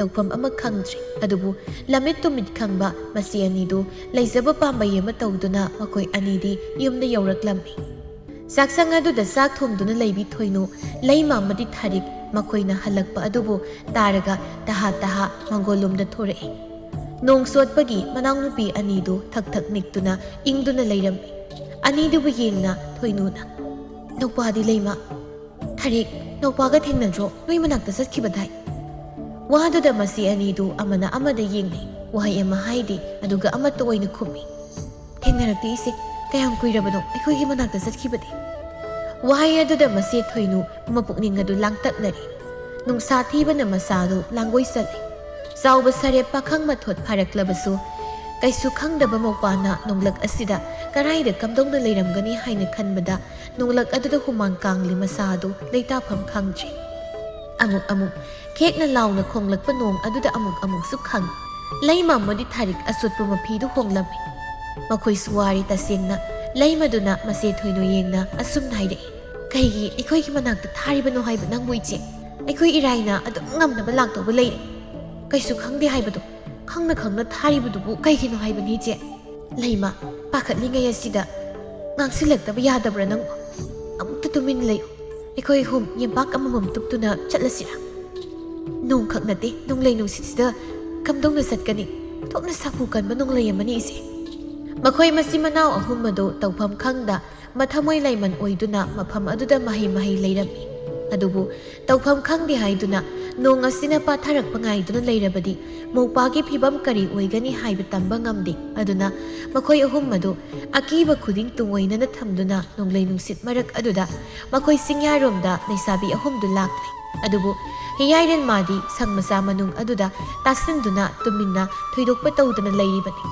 ꯇꯧꯐꯝ ꯑꯃ ꯈꯪꯗ꯭ꯔꯦ꯫ ꯑꯗꯨꯕꯨ ꯂꯝꯃꯤꯠ ꯇꯨꯃꯤꯠ ꯈꯪꯕ ꯃꯆꯦ ꯑꯅꯤꯗꯨ ꯂꯩꯖꯕ ꯄꯥꯝꯕꯩ ꯑꯃ ꯇꯧꯗꯨꯅ ꯃꯈꯣꯏ ꯑꯅꯤꯗꯤ ꯌꯨꯝꯗ ꯌꯧꯔꯛꯂꯝꯃꯤ꯫ ꯆꯥꯛꯁꯪ ꯑꯗꯨꯗ ꯆꯥꯛ ꯊꯣꯡꯗꯨꯅ ꯂꯩꯕꯤ ꯊꯣꯏꯅꯨ, ꯂꯩꯃ ꯑꯃꯗꯤ ꯊꯥꯔꯤꯛ ꯃꯈꯣꯏꯅ ꯍꯜꯂꯛꯄ ꯑꯗꯨꯕꯨ ꯇꯥꯔꯒ ꯇꯍꯥ ꯇꯍꯥ ꯃꯪꯒꯣꯜꯂꯣꯝꯗ ꯊꯣꯔꯛꯏ꯫ ꯅꯣꯡ ꯆꯣꯠꯄꯒꯤ ꯃꯅꯥꯎꯅꯨꯄꯤ ꯑꯅꯤꯗꯨ ꯊꯛ ꯊꯛ ꯅꯤꯛꯇꯨꯅ ꯏꯪꯗꯨꯅ ꯂꯩꯔꯝꯃꯤ꯫ ꯑꯅꯤꯗꯨꯕꯨ ꯌꯦꯡꯅ ꯊꯣꯏꯅꯨꯅ, "ꯅꯧꯄꯥꯗꯤ ꯂꯩꯃ? ꯊꯥꯔꯤꯛ, ꯅꯧꯄꯥꯒ ꯊꯦꯡꯅꯗ꯭ꯔꯣ? ꯅꯣꯏ ꯃꯅꯥꯛꯇ ꯆꯠꯈꯤꯕꯗꯥꯏ?" ꯋꯥꯗꯨꯗ ꯃꯆꯦ ꯑꯅꯤꯗꯨ ꯑꯃꯅ ꯑꯃꯗ ꯌꯦꯡꯅꯩ꯫ ꯋꯥꯍꯩ ꯑꯃ ꯍꯥꯏꯗꯦ, ꯑꯗꯨꯒ ꯑꯃꯠꯇ ꯑꯣꯏꯅ ꯈꯨꯝꯃꯤ꯫ "ꯊꯦꯡꯅꯔꯛꯇꯦ ꯏꯆꯦ, ꯀꯌꯥꯝ ꯀꯨꯏꯔꯕꯅꯣ ꯑꯩꯈꯣꯏꯒꯤ ꯃꯅꯥꯛꯇ ꯆꯠꯈꯤꯕꯗꯤ?" ꯋꯥꯍꯩ ꯑꯗꯨꯗ ꯃꯆꯦ ꯊꯣꯏꯅꯨ ꯃꯄꯨꯛꯅꯤꯡ ꯑꯗꯨ ꯂꯥꯡꯇꯛꯅꯔꯦ꯫ ꯅꯨꯡꯁꯥ ꯊꯤꯕꯅ ꯃꯆꯥꯗꯨ ꯂꯥꯡꯒꯣꯏ ꯆꯜꯂꯦ꯫ ꯆꯥꯎꯕ ꯁꯔꯦꯞ ꯄꯥꯈꯪ ꯃꯊꯣꯠ ꯐꯥꯔꯛꯂꯕꯁꯨ ꯀꯩꯁꯨ ꯈꯪꯗꯕ ꯃꯧꯄꯥꯅ ꯅꯣꯡꯂꯛ ꯑꯁꯤꯗ ꯀꯔꯥꯏꯗ ꯀꯝꯗꯧꯅ ꯂꯩꯔꯝꯒꯅꯤ ꯍꯥꯏꯅ ꯈꯟꯕꯗ ꯅꯣꯡꯂꯛ ꯑꯗꯨꯗ ꯍꯨꯃꯥꯡ ꯀꯥꯡꯂꯤ ꯃꯆꯥ ꯑꯗꯨ ꯂꯩꯇꯥꯐꯝ ꯈꯪꯗ꯭ꯔꯦ꯫ ꯑꯃꯨꯛ ꯑꯃꯨꯛ ꯈꯦꯛꯅ ꯂꯥꯎꯅ ꯈꯣꯡꯂꯛꯄ ꯅꯣꯡ ꯑꯗꯨꯗ ꯑꯃꯨꯛ ꯑꯃꯨꯛꯁꯨ ꯈꯪꯏ꯫ ꯂꯩꯃ ꯑꯃꯗꯤ ꯊꯥꯔꯤꯛ ꯑꯆꯣꯠꯄ ꯃꯐꯤꯗꯨ ꯍꯣꯡꯂꯝꯃꯤ꯫ ꯃꯈꯣꯏꯁꯨ ꯋꯥꯔꯤ ꯇꯁꯦꯡꯅ꯫ ꯂꯩꯃꯗꯨꯅ ꯃꯆꯦ ꯊꯣꯏꯅꯨ ꯌꯦꯡꯅ ꯑꯁꯨꯝꯅ ꯍꯥꯏꯔꯛꯏ, "ꯀꯩꯒꯤ ꯑꯩꯈꯣꯏꯒꯤ ꯃꯅꯥꯛꯇ ꯊꯥꯔꯤꯕꯅꯣ ꯍꯥꯏꯕ ꯅꯪꯕꯨ ꯏꯆꯦ? ꯑꯩꯈꯣꯏ ꯏꯔꯥꯏꯅ ꯑꯗꯨꯝ ꯉꯝꯅꯕ ꯂꯥꯛꯇꯧꯕ ꯂꯩꯔꯦ꯫ ꯀꯩꯁꯨ ꯈꯪꯗꯦ ꯍꯥꯏꯕꯗꯣ ꯈꯪꯅ ꯈꯪꯅ ꯊꯥꯔꯤꯕꯗꯨꯕꯨ ꯀꯩꯒꯤꯅꯣ ꯍꯥꯏꯕꯅꯤ ꯏꯆꯦ?" "ꯂꯩꯃ, ꯄꯥꯈꯠꯂꯤꯉꯩ ꯑꯁꯤꯗ ꯉꯥꯡꯁꯤꯜꯂꯛꯇꯕ ꯌꯥꯗꯕ꯭ꯔꯥ ꯅꯪꯕꯨ? ꯑꯃꯨꯛꯇ ꯇꯨꯃꯤꯟ ꯂꯩꯌꯨ꯫ ꯑꯩꯈꯣꯏ ꯑꯍꯨꯝ ꯌꯦꯝꯄꯥꯛ ꯑꯃꯃꯝ ꯇꯨꯞꯇꯨꯅ ꯆꯠꯂꯁꯤꯔꯥ?" "ꯅꯣꯡꯈꯛ ꯅꯠꯇꯦ, ꯅꯣꯡꯂꯩ ꯅꯨꯡꯁꯤꯠꯁꯤꯗ ꯀꯝꯗꯧꯅ ꯆꯠꯀꯅꯤ? ꯊꯣꯛꯅ ꯁꯥꯐꯨ ꯀꯟꯕ ꯅꯣꯡꯂꯩ ꯑꯃꯅꯤ ꯏꯆꯦ꯫" ꯃꯈꯣꯏ ꯃꯆꯤꯟ ꯃꯅꯥꯎ ꯑꯍꯨꯝ ꯑꯗꯨ ꯇꯧꯐꯝ ꯈꯪꯗ ꯃꯊꯃꯣꯏ ꯂꯩꯃꯟ ꯑꯣꯏꯗꯨꯅ ꯃꯐꯝ ꯑꯗꯨꯗ ꯃꯍꯩ ꯃꯍꯩ ꯂꯩꯔꯝꯃꯤ꯫ ꯑꯗꯨꯕꯨ ꯇꯧꯐꯝ ꯈꯪꯗꯦ ꯍꯥꯏꯗꯨꯅ ꯅꯣꯡ ꯑꯁꯤꯅ ꯄꯥꯊꯔꯛꯄ ꯉꯥꯏꯗꯨꯅ ꯂꯩꯔꯕꯗꯤ ꯃꯧꯄꯥꯒꯤ ꯐꯤꯕꯝ ꯀꯔꯤ ꯑꯣꯏꯒꯅꯤ ꯍꯥꯏꯕ ꯇꯝꯕ ꯉꯝꯗꯦ꯫ ꯑꯗꯨꯅ ꯃꯈꯣꯏ ꯑꯍꯨꯝ ꯑꯗꯨ ꯑꯀꯤꯕ ꯈꯨꯗꯤꯡ ꯇꯨꯡꯑꯣꯏꯅꯅ ꯊꯝꯗꯨꯅ ꯅꯣꯡꯂꯩ ꯅꯨꯡꯁꯤꯠ ꯃꯔꯛ ꯑꯗꯨꯗ ꯃꯈꯣꯏ ꯆꯤꯡꯌꯥꯔꯣꯝꯗ ꯂꯩꯁꯥꯕꯤ ꯑꯍꯨꯝꯗꯨ ꯂꯥꯛꯂꯦ꯫ ꯑꯗꯨꯕꯨ ꯍꯤꯌꯥꯏꯔꯦꯟ ꯃꯥꯗꯤ ꯁꯪ ꯃꯆꯥ ꯃꯅꯨꯡ ꯑꯗꯨꯗ ꯇꯥꯁꯤꯟꯗꯨꯅ ꯇꯨꯃꯤꯟꯅ ꯊꯣꯏꯗꯣꯛꯄ ꯇꯧꯗꯅ ꯂꯩꯔꯤꯕꯅꯤ꯫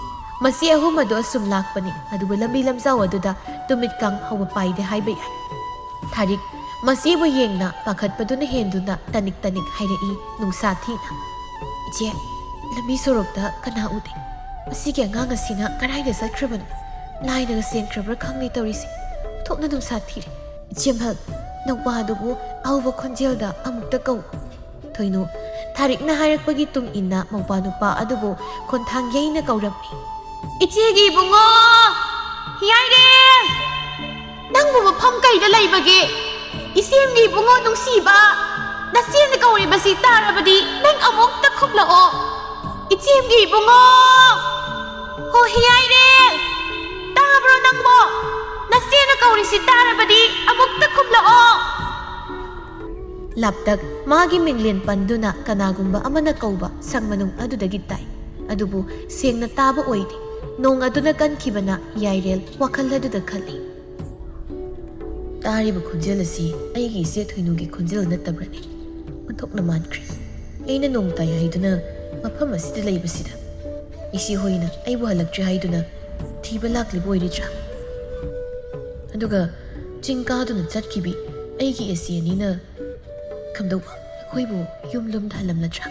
ꯃꯁꯤ ꯑꯍꯨꯝ ꯑꯗꯨ ꯑꯁꯨꯝ ꯂꯥꯛꯄꯅꯤ, ꯑꯗꯨꯕꯨ ꯂꯝꯕꯤ ꯂꯝꯖꯥꯎ ꯑꯗꯨꯗ ꯇꯨꯃꯤꯠ ꯀꯥꯡ ꯍꯧꯕ ꯄꯥꯏꯗꯦ ꯍꯥꯏꯕ ꯌꯥꯏ꯫ ꯊꯥꯔꯤꯛ ꯃꯁꯤꯕꯨ ꯌꯦꯡꯅ ꯄꯥꯈꯠꯄꯗꯨꯅ ꯍꯦꯟꯗꯨꯅ ꯇꯅꯤꯛ ꯇꯅꯤꯛ ꯍꯥꯏꯔꯛꯏ ꯅꯨꯡꯁꯥ ꯊꯤꯅ, "ꯏꯆꯦ, ꯂꯝꯕꯤ ꯁꯣꯔꯣꯛꯇ ꯀꯅꯥ ꯎꯗꯦ? ꯃꯁꯤꯒꯤ ꯑꯉꯥꯡ ꯑꯁꯤꯅ ꯀꯗꯥꯏꯗ ꯆꯠꯈ꯭ꯔꯕꯅꯣ? ꯂꯥꯏꯅꯒ ꯆꯦꯟꯈ꯭ꯔꯕ꯭ꯔꯥ ꯈꯪꯗꯦ ꯇꯧꯔꯤꯁꯦ꯫ ꯊꯣꯛꯅ ꯅꯨꯡꯁꯥ ꯊꯤꯔꯦ꯫ ꯏꯆꯦꯝꯍꯜ, ꯅꯧꯄꯥꯗꯨꯕꯨ ꯑꯍꯧꯕ ꯈꯣꯟꯖꯦꯜꯗ ꯑꯃꯨꯛꯇ ꯀꯧ꯫" ꯊꯣꯏꯅꯨ ꯁꯥꯔꯤꯛꯅ ꯍꯥꯏꯔꯛꯄꯒꯤ ꯇꯨꯡ ꯏꯟꯅ ꯃꯧꯄꯥ ꯅꯨꯄꯥ ꯑꯗꯨꯕꯨ ꯈꯣꯟꯊꯥꯡ ꯌꯩꯅ ꯀꯧꯔꯝꯃꯤ꯫ "ꯏꯆꯦꯒꯤ ꯏꯕꯨꯡꯉꯣ! ꯍꯤꯌꯥꯏꯔꯦꯜ! ꯅꯪꯕꯨ ꯃꯐꯝ ꯀꯩꯗ ꯂꯩꯕꯒꯦ? ꯏꯆꯦꯝꯒꯤ ꯏꯕꯨꯡꯉꯣ ꯅꯨꯡꯁꯤꯕ! ꯅꯆꯦꯅ ꯀꯧꯔꯤꯕꯁꯤ ꯇꯥꯔꯕꯗꯤ ꯅꯪ ꯑꯃꯨꯛꯇ ꯈꯨꯝꯂꯛꯑꯣ꯫ ꯏꯆꯦꯝꯒꯤ ꯏꯕꯨꯡꯉꯣ! ꯍꯣ ꯍꯤꯌꯥꯏꯔꯦꯜ! ꯇꯥꯕ꯭ꯔꯣ ꯅꯪꯕꯣ? ꯅꯆꯦꯅ ꯀꯧꯔꯤꯁꯤ ꯇꯥꯔꯕꯗꯤ ꯑꯃꯨꯛꯇ ꯈꯨꯝꯂꯛꯑꯣ!" ꯂꯥꯞꯇꯛ ꯃꯥꯒꯤ ꯃꯤꯡꯂꯦꯟ ꯄꯟꯗꯨꯅ ꯀꯅꯥꯒꯨꯝꯕ ꯑꯃꯅ ꯀꯧꯕ ꯁꯪ ꯃꯅꯨꯡ ꯑꯗꯨꯗꯒꯤ ꯇꯥꯏ꯫ ꯑꯗꯨꯕꯨ ꯁꯦꯡꯅ ꯇꯥꯕ ꯑꯣꯏꯗꯦ꯫ ꯅꯣꯡ ꯑꯗꯨꯅ ꯀꯟꯈꯤꯕꯅ ꯌꯥꯏꯔꯦꯜ ꯋꯥꯈꯜ ꯑꯗꯨꯗ ꯈꯜꯂꯤ꯫ "ꯇꯥꯔꯤꯕ ꯈꯣꯟꯖꯦꯜ ꯑꯁꯤ ꯑꯩꯒꯤ ꯏꯆꯦ ꯊꯣꯏꯅꯨꯒꯤ ꯈꯣꯟꯖꯦꯜ ꯅꯠꯇꯕ꯭ꯔꯅꯦ? ꯑꯣꯟꯊꯣꯛꯅ ꯃꯥꯟꯈ꯭ꯔꯦ꯫ ꯑꯩꯅ ꯅꯣꯡ ꯇꯥꯏ ꯍꯥꯏꯗꯨꯅ ꯃꯐꯝ ꯑꯁꯤꯗ ꯂꯩꯕꯁꯤꯗ, ꯏꯆꯦ ꯍꯣꯏꯅ ꯑꯩꯕꯨ ꯍꯜꯂꯛꯇ꯭ꯔꯤ ꯍꯥꯏꯗꯨꯅ ꯊꯤꯕ ꯂꯥꯛꯂꯤꯕ ꯑꯣꯏꯔꯤꯗ꯭ꯔꯥ? ꯑꯗꯨꯒ ꯆꯤꯡ ꯀꯥꯗꯨꯅ ꯆꯠꯈꯤꯕꯤ ꯑꯩꯒꯤ ꯏꯆꯦ ꯑꯅꯤꯅ ꯀꯝꯗꯧꯕ ꯑꯩꯈꯣꯏꯕꯨ ꯌꯨꯝ ꯂꯣꯝꯗ ꯍꯜꯂꯝꯂꯗ꯭ꯔꯥ?"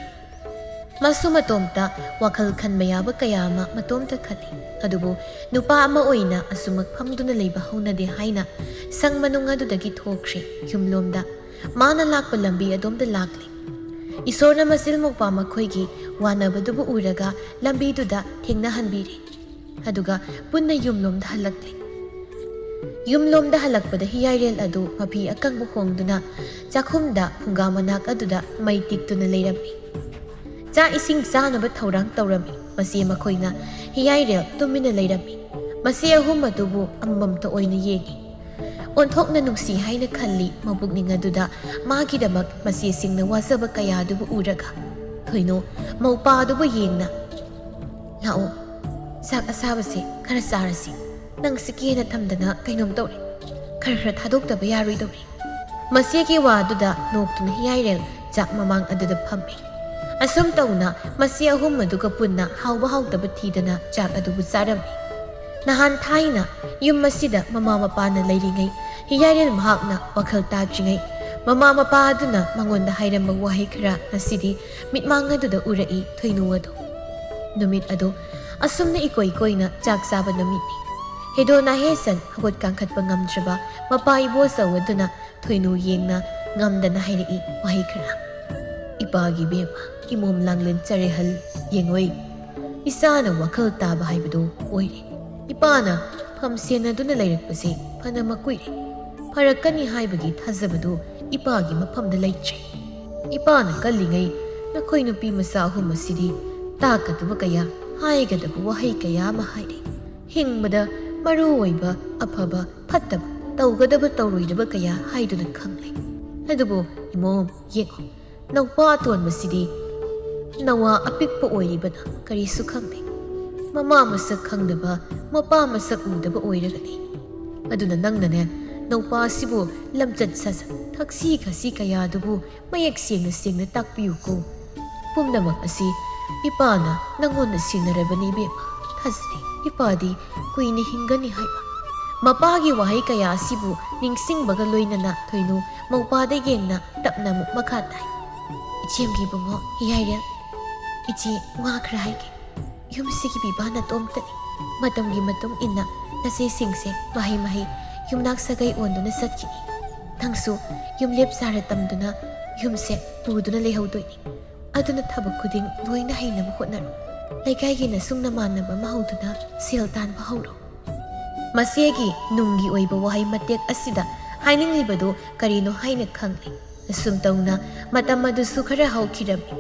ꯃꯁꯨ ꯃꯇꯣꯝꯇ ꯋꯥꯈꯜ ꯈꯟꯕ ꯌꯥꯕ ꯀꯌꯥ ꯑꯃ ꯃꯇꯣꯝꯇ ꯈꯜꯂꯤ꯫ ꯑꯗꯨꯕꯨ ꯅꯨꯄꯥ ꯑꯃ ꯑꯣꯏꯅ ꯑꯁꯨꯃꯛ ꯐꯝꯗꯨꯅ ꯂꯩꯕ ꯍꯧꯅꯗꯦ ꯍꯥꯏꯅ ꯁꯪ ꯃꯅꯨꯡ ꯑꯗꯨꯗꯒꯤ ꯊꯣꯛꯈ꯭ꯔꯦ ꯌꯨꯝꯂꯣꯝꯗ꯫ ꯃꯥꯅ ꯂꯥꯛꯄ ꯂꯝꯕꯤ ꯑꯗꯣꯝꯗ ꯂꯥꯛꯂꯤ꯫ ꯏꯁꯣꯔꯅ ꯃꯆꯤꯜ ꯃꯧꯄꯥ ꯃꯈꯣꯏꯒꯤ ꯋꯥꯅꯕꯗꯨꯕꯨ ꯎꯔꯒ ꯂꯝꯕꯤꯗꯨꯗ ꯊꯦꯡꯅꯍꯟꯕꯤꯔꯦ꯫ ꯑꯗꯨꯒ ꯄꯨꯟꯅ ꯌꯨꯝꯂꯣꯝꯗ ꯍꯜꯂꯛꯂꯤ꯫ ꯌꯨꯝꯂꯣꯝꯗ ꯍꯜꯂꯛꯄꯗ ꯍꯤꯌꯥꯏꯔꯦꯜ ꯑꯗꯨ ꯃꯐꯤ ꯑꯀꯪꯕ ꯍꯣꯡꯗꯨꯅ ꯆꯥꯛꯈꯨꯝꯗ ꯐꯨꯡꯒꯥ ꯃꯅꯥꯛ ꯑꯗꯨꯗ ꯃꯩ ꯇꯤꯛꯇꯨꯅ ꯂꯩꯔꯝꯃꯤ꯫ ꯆꯥꯛ ꯏꯁꯤꯡ ꯆꯥꯅꯕ ꯊꯧꯔꯥꯡ ꯇꯧꯔꯝꯃꯤ꯫ ꯃꯆꯦ ꯃꯈꯣꯏꯅ ꯍꯤꯌꯥꯏꯔꯦꯜ ꯇꯨꯃꯤꯟꯅ ꯂꯩꯔꯝꯃꯤ꯫ ꯃꯆꯦ ꯑꯍꯨꯝ ꯑꯗꯨꯕꯨ ꯑꯃꯃꯝꯇ ꯑꯣꯏꯅ ꯌꯦꯡꯉꯤ꯫ ꯑꯣꯟꯊꯣꯛꯅ ꯅꯨꯡꯁꯤ ꯍꯥꯏꯅ ꯈꯜꯂꯤ ꯃꯄꯨꯛꯅꯤꯡ ꯑꯗꯨꯗ ꯃꯥꯒꯤꯗꯃꯛ ꯃꯆꯦꯁꯤꯡꯅ ꯋꯥꯖꯕ ꯀꯌꯥ ꯑꯗꯨꯕꯨ ꯎꯔꯒ꯫ ꯊꯣꯏꯅꯨ ꯃꯧꯄꯥ ꯑꯗꯨꯕꯨ ꯌꯦꯡꯅ, "ꯂꯥꯛꯑꯣ, ꯆꯥꯛ ꯑꯁꯥꯕꯁꯦ ꯈꯔ ꯆꯥꯔꯁꯤ꯫ ꯅꯪ ꯁꯤ ꯀꯦꯅ ꯊꯝꯗꯅ ꯀꯩꯅꯣꯝ ꯇꯧꯔꯦ꯫ ꯈꯔ ꯈꯔ ꯊꯥꯗꯣꯛꯇꯕ ꯌꯥꯔꯣꯏꯗꯧꯔꯤ꯫" ꯃꯆꯦꯒꯤ ꯋꯥꯗꯨꯗ ꯅꯣꯛꯇꯨꯅ ꯍꯤꯌꯥꯏꯔꯦꯜ ꯆꯥꯛ ꯃꯃꯥꯡ ꯑꯗꯨꯗ ꯐꯝꯃꯤ꯫ ꯑꯁꯨꯝ ꯇꯧꯅ ꯃꯆꯦ ꯑꯍꯨꯝ ꯑꯗꯨꯒ ꯄꯨꯟꯅ ꯍꯥꯎꯕ ꯍꯥꯎꯇꯕ ꯊꯤꯗꯅ ꯆꯥꯛ ꯑꯗꯨꯕꯨ ꯆꯥꯔꯝꯃꯤ꯫ ꯅꯍꯥꯟ ꯊꯥꯏꯅ ꯌꯨꯝ ꯑꯁꯤꯗ ꯃꯃꯥ ꯃꯄꯥꯅ ꯂꯩꯔꯤꯉꯩ ꯍꯤꯌꯥꯏꯔꯦꯜ ꯃꯍꯥꯛꯅ ꯋꯥꯈꯜ ꯇꯥꯗ꯭ꯔꯤꯉꯩ ꯃꯃꯥ ꯃꯄꯥ ꯑꯗꯨꯅ ꯃꯉꯣꯟꯗ ꯍꯥꯏꯔꯝꯕ ꯋꯥꯍꯩ ꯈꯔ ꯉꯁꯤꯗꯤ ꯃꯤꯠꯃꯥꯡ ꯑꯗꯨꯗ ꯎꯔꯛꯏ ꯊꯣꯏꯅꯨ ꯑꯗꯨ꯫ ꯅꯨꯃꯤꯠ ꯑꯗꯨ ꯑꯁꯨꯝꯅ ꯏꯀꯣꯏ ꯀꯣꯏꯅ ꯆꯥꯛ ꯆꯥꯕ ꯅꯨꯃꯤꯠꯅꯤ꯫ ꯍꯦꯗꯣ ꯅꯥꯍꯦꯁꯟ ꯍꯧꯒꯠ ꯀꯥꯡꯈꯠꯄ ꯉꯝꯗ꯭ꯔꯕ ꯃꯄꯥ ꯏꯕꯣꯆꯧ ꯑꯗꯨꯅ ꯊꯣꯏꯅꯨ ꯌꯦꯡꯅ ꯉꯝꯗꯅ ꯍꯥꯏꯔꯛꯏ ꯋꯥꯍꯩ ꯈꯔ꯫ ꯏꯄꯥꯒꯤ ꯏꯕꯦꯝꯃ, ꯏꯃꯣꯝ ꯂꯥꯡꯂꯦꯟ ꯆꯔꯦꯍꯜ ꯌꯦꯡꯉꯣꯏ, ꯏꯆꯥꯅ ꯋꯥꯈꯜ ꯇꯥꯕ ꯍꯥꯏꯕꯗꯨ ꯑꯣꯏꯔꯦ꯫ ꯏꯄꯥꯅ ꯐꯝ ꯁꯦꯟꯅꯗꯨꯅ ꯂꯩꯔꯛꯄꯁꯦ ꯐꯅ ꯃꯀꯨꯏꯔꯦ꯫ ꯐꯔꯛꯀꯅꯤ ꯍꯥꯏꯕꯒꯤ ꯊꯥꯖꯕꯗꯨ ꯏꯄꯥꯒꯤ ꯃꯐꯝꯗ ꯂꯩꯇ꯭ꯔꯦ꯫ ꯏꯄꯥꯅ ꯀꯜꯂꯤꯉꯩ ꯅꯈꯣꯏ ꯅꯨꯄꯤ ꯃꯆꯥ ꯑꯍꯨꯝ ꯑꯁꯤꯗꯤ ꯇꯥꯛꯀꯗꯕ ꯀꯌꯥ, ꯍꯥꯏꯒꯗꯕ ꯋꯥꯍꯩ ꯀꯌꯥ ꯑꯃ ꯍꯥꯏꯔꯦ꯫ ꯍꯤꯡꯕꯗ ꯃꯔꯨ ꯑꯣꯏꯕ, ꯑꯐꯕ, ꯐꯠꯇꯕ, ꯇꯧꯒꯗꯕ ꯇꯧꯔꯣꯏꯗꯕ ꯀꯌꯥ ꯍꯥꯏꯗꯨꯅ ꯈꯪꯂꯦ꯫ ꯑꯗꯨꯕꯨ ꯏꯃꯣꯝ, ꯌꯦꯡꯉꯣ, ꯅꯧꯄꯥ ꯑꯇꯣꯟꯕꯁꯤꯗꯤ ꯅꯋꯥ ꯑꯄꯤꯛꯄ ꯑꯣꯏꯔꯤꯕꯅ ꯀꯔꯤꯁꯨ ꯈꯪꯗꯦ꯫ ꯃꯃꯥ ꯃꯁꯛ ꯈꯪꯗꯕ, ꯃꯄꯥ ꯃꯁꯛ ꯎꯗꯕ ꯑꯣꯏꯔꯒꯅꯤ꯫ ꯑꯗꯨꯅ ꯅꯪꯅꯅꯦ, ꯅꯧꯄꯥ ꯑꯁꯤꯕꯨ ꯂꯝꯆꯠ ꯁꯥꯖꯠ, ꯊꯛꯁꯤ ꯈꯥꯁꯤ ꯀꯌꯥꯗꯨꯕꯨ ꯃꯌꯦꯛ ꯁꯦꯡꯅ ꯁꯦꯡꯅ ꯇꯥꯛꯄꯤꯌꯨꯀꯣ꯫ ꯄꯨꯝꯅꯃꯛ ꯑꯁꯤ ꯏꯄꯥꯅ ꯅꯪꯉꯣꯟꯗ ꯁꯤꯟꯅꯔꯕꯅꯤ ꯏꯕꯦꯝꯃ꯫ ꯊꯥꯖꯗꯦ ꯏꯄꯥꯗꯤ ꯀꯨꯏꯅ ꯍꯤꯡꯒꯅꯤ ꯍꯥꯏꯕ꯫ ꯃꯄꯥꯒꯤ ꯋꯥꯍꯩ ꯀꯌꯥ ꯑꯁꯤꯕꯨ ꯅꯤꯡꯁꯤꯡꯕꯒ ꯂꯣꯏꯅꯅ ꯊꯣꯏꯅꯨ ꯃꯧꯄꯥꯗ ꯌꯦꯡꯅ ꯇꯞꯅ ꯑꯃꯨꯛ ꯃꯈꯥ ꯇꯥꯏ꯫ ꯏꯆꯦꯝꯒꯤ ꯏꯕꯨꯡꯉꯣ ꯌꯥꯏꯔꯦꯜ, ꯏꯆꯦ ꯋꯥ ꯈꯔ ꯍꯥꯏꯒꯦ꯫ ꯌꯨꯝꯁꯤꯒꯤ ꯄꯤꯕꯥ ꯅꯇꯣꯝꯇꯅꯤ꯫ ꯃꯇꯝꯒꯤ ꯃꯇꯨꯡ ꯏꯟꯅ ꯅꯆꯦꯁꯤꯡꯁꯦ ꯃꯍꯩ ꯃꯍꯩ, ꯌꯨꯝꯅꯥꯛ ꯁꯥꯒꯩ ꯑꯣꯟꯗꯨꯅ ꯆꯠꯈꯤꯅꯤ꯫ ꯅꯪꯁꯨ ꯌꯨꯝꯂꯦꯞ ꯆꯥꯔ ꯇꯝꯗꯨꯅ ꯌꯨꯝꯁꯦ ꯄꯨꯗꯨꯅ ꯂꯩꯍꯧꯗꯣꯏꯅꯤ꯫ ꯑꯗꯨꯅ ꯊꯕꯛ ꯈꯨꯗꯤꯡ ꯂꯣꯏꯅ ꯍꯩꯅꯕ ꯍꯣꯠꯅꯔꯨ꯫ ꯂꯩꯀꯥꯏꯒꯤ ꯅꯁꯨꯡ ꯅꯃꯥꯟꯅꯕ ꯑꯃ ꯍꯧꯗꯨꯅ ꯁꯦꯜ ꯇꯥꯟꯕ ꯍꯧꯔꯣ꯫ ꯃꯆꯦꯒꯤ ꯅꯨꯡꯒꯤ ꯑꯣꯏꯕ ꯋꯥꯍꯩ ꯃꯇꯦꯛ ꯑꯁꯤꯗ ꯍꯥꯏꯅꯤꯡꯂꯤꯕꯗꯨ ꯀꯔꯤꯅꯣ ꯍꯥꯏꯅ ꯈꯪꯂꯦ꯫ ꯑꯁꯨꯝ ꯇꯧꯅ ꯃꯇꯝ ꯑꯗꯨꯁꯨ ꯈꯔ ꯍꯧꯈꯤꯔꯝꯃꯤ꯫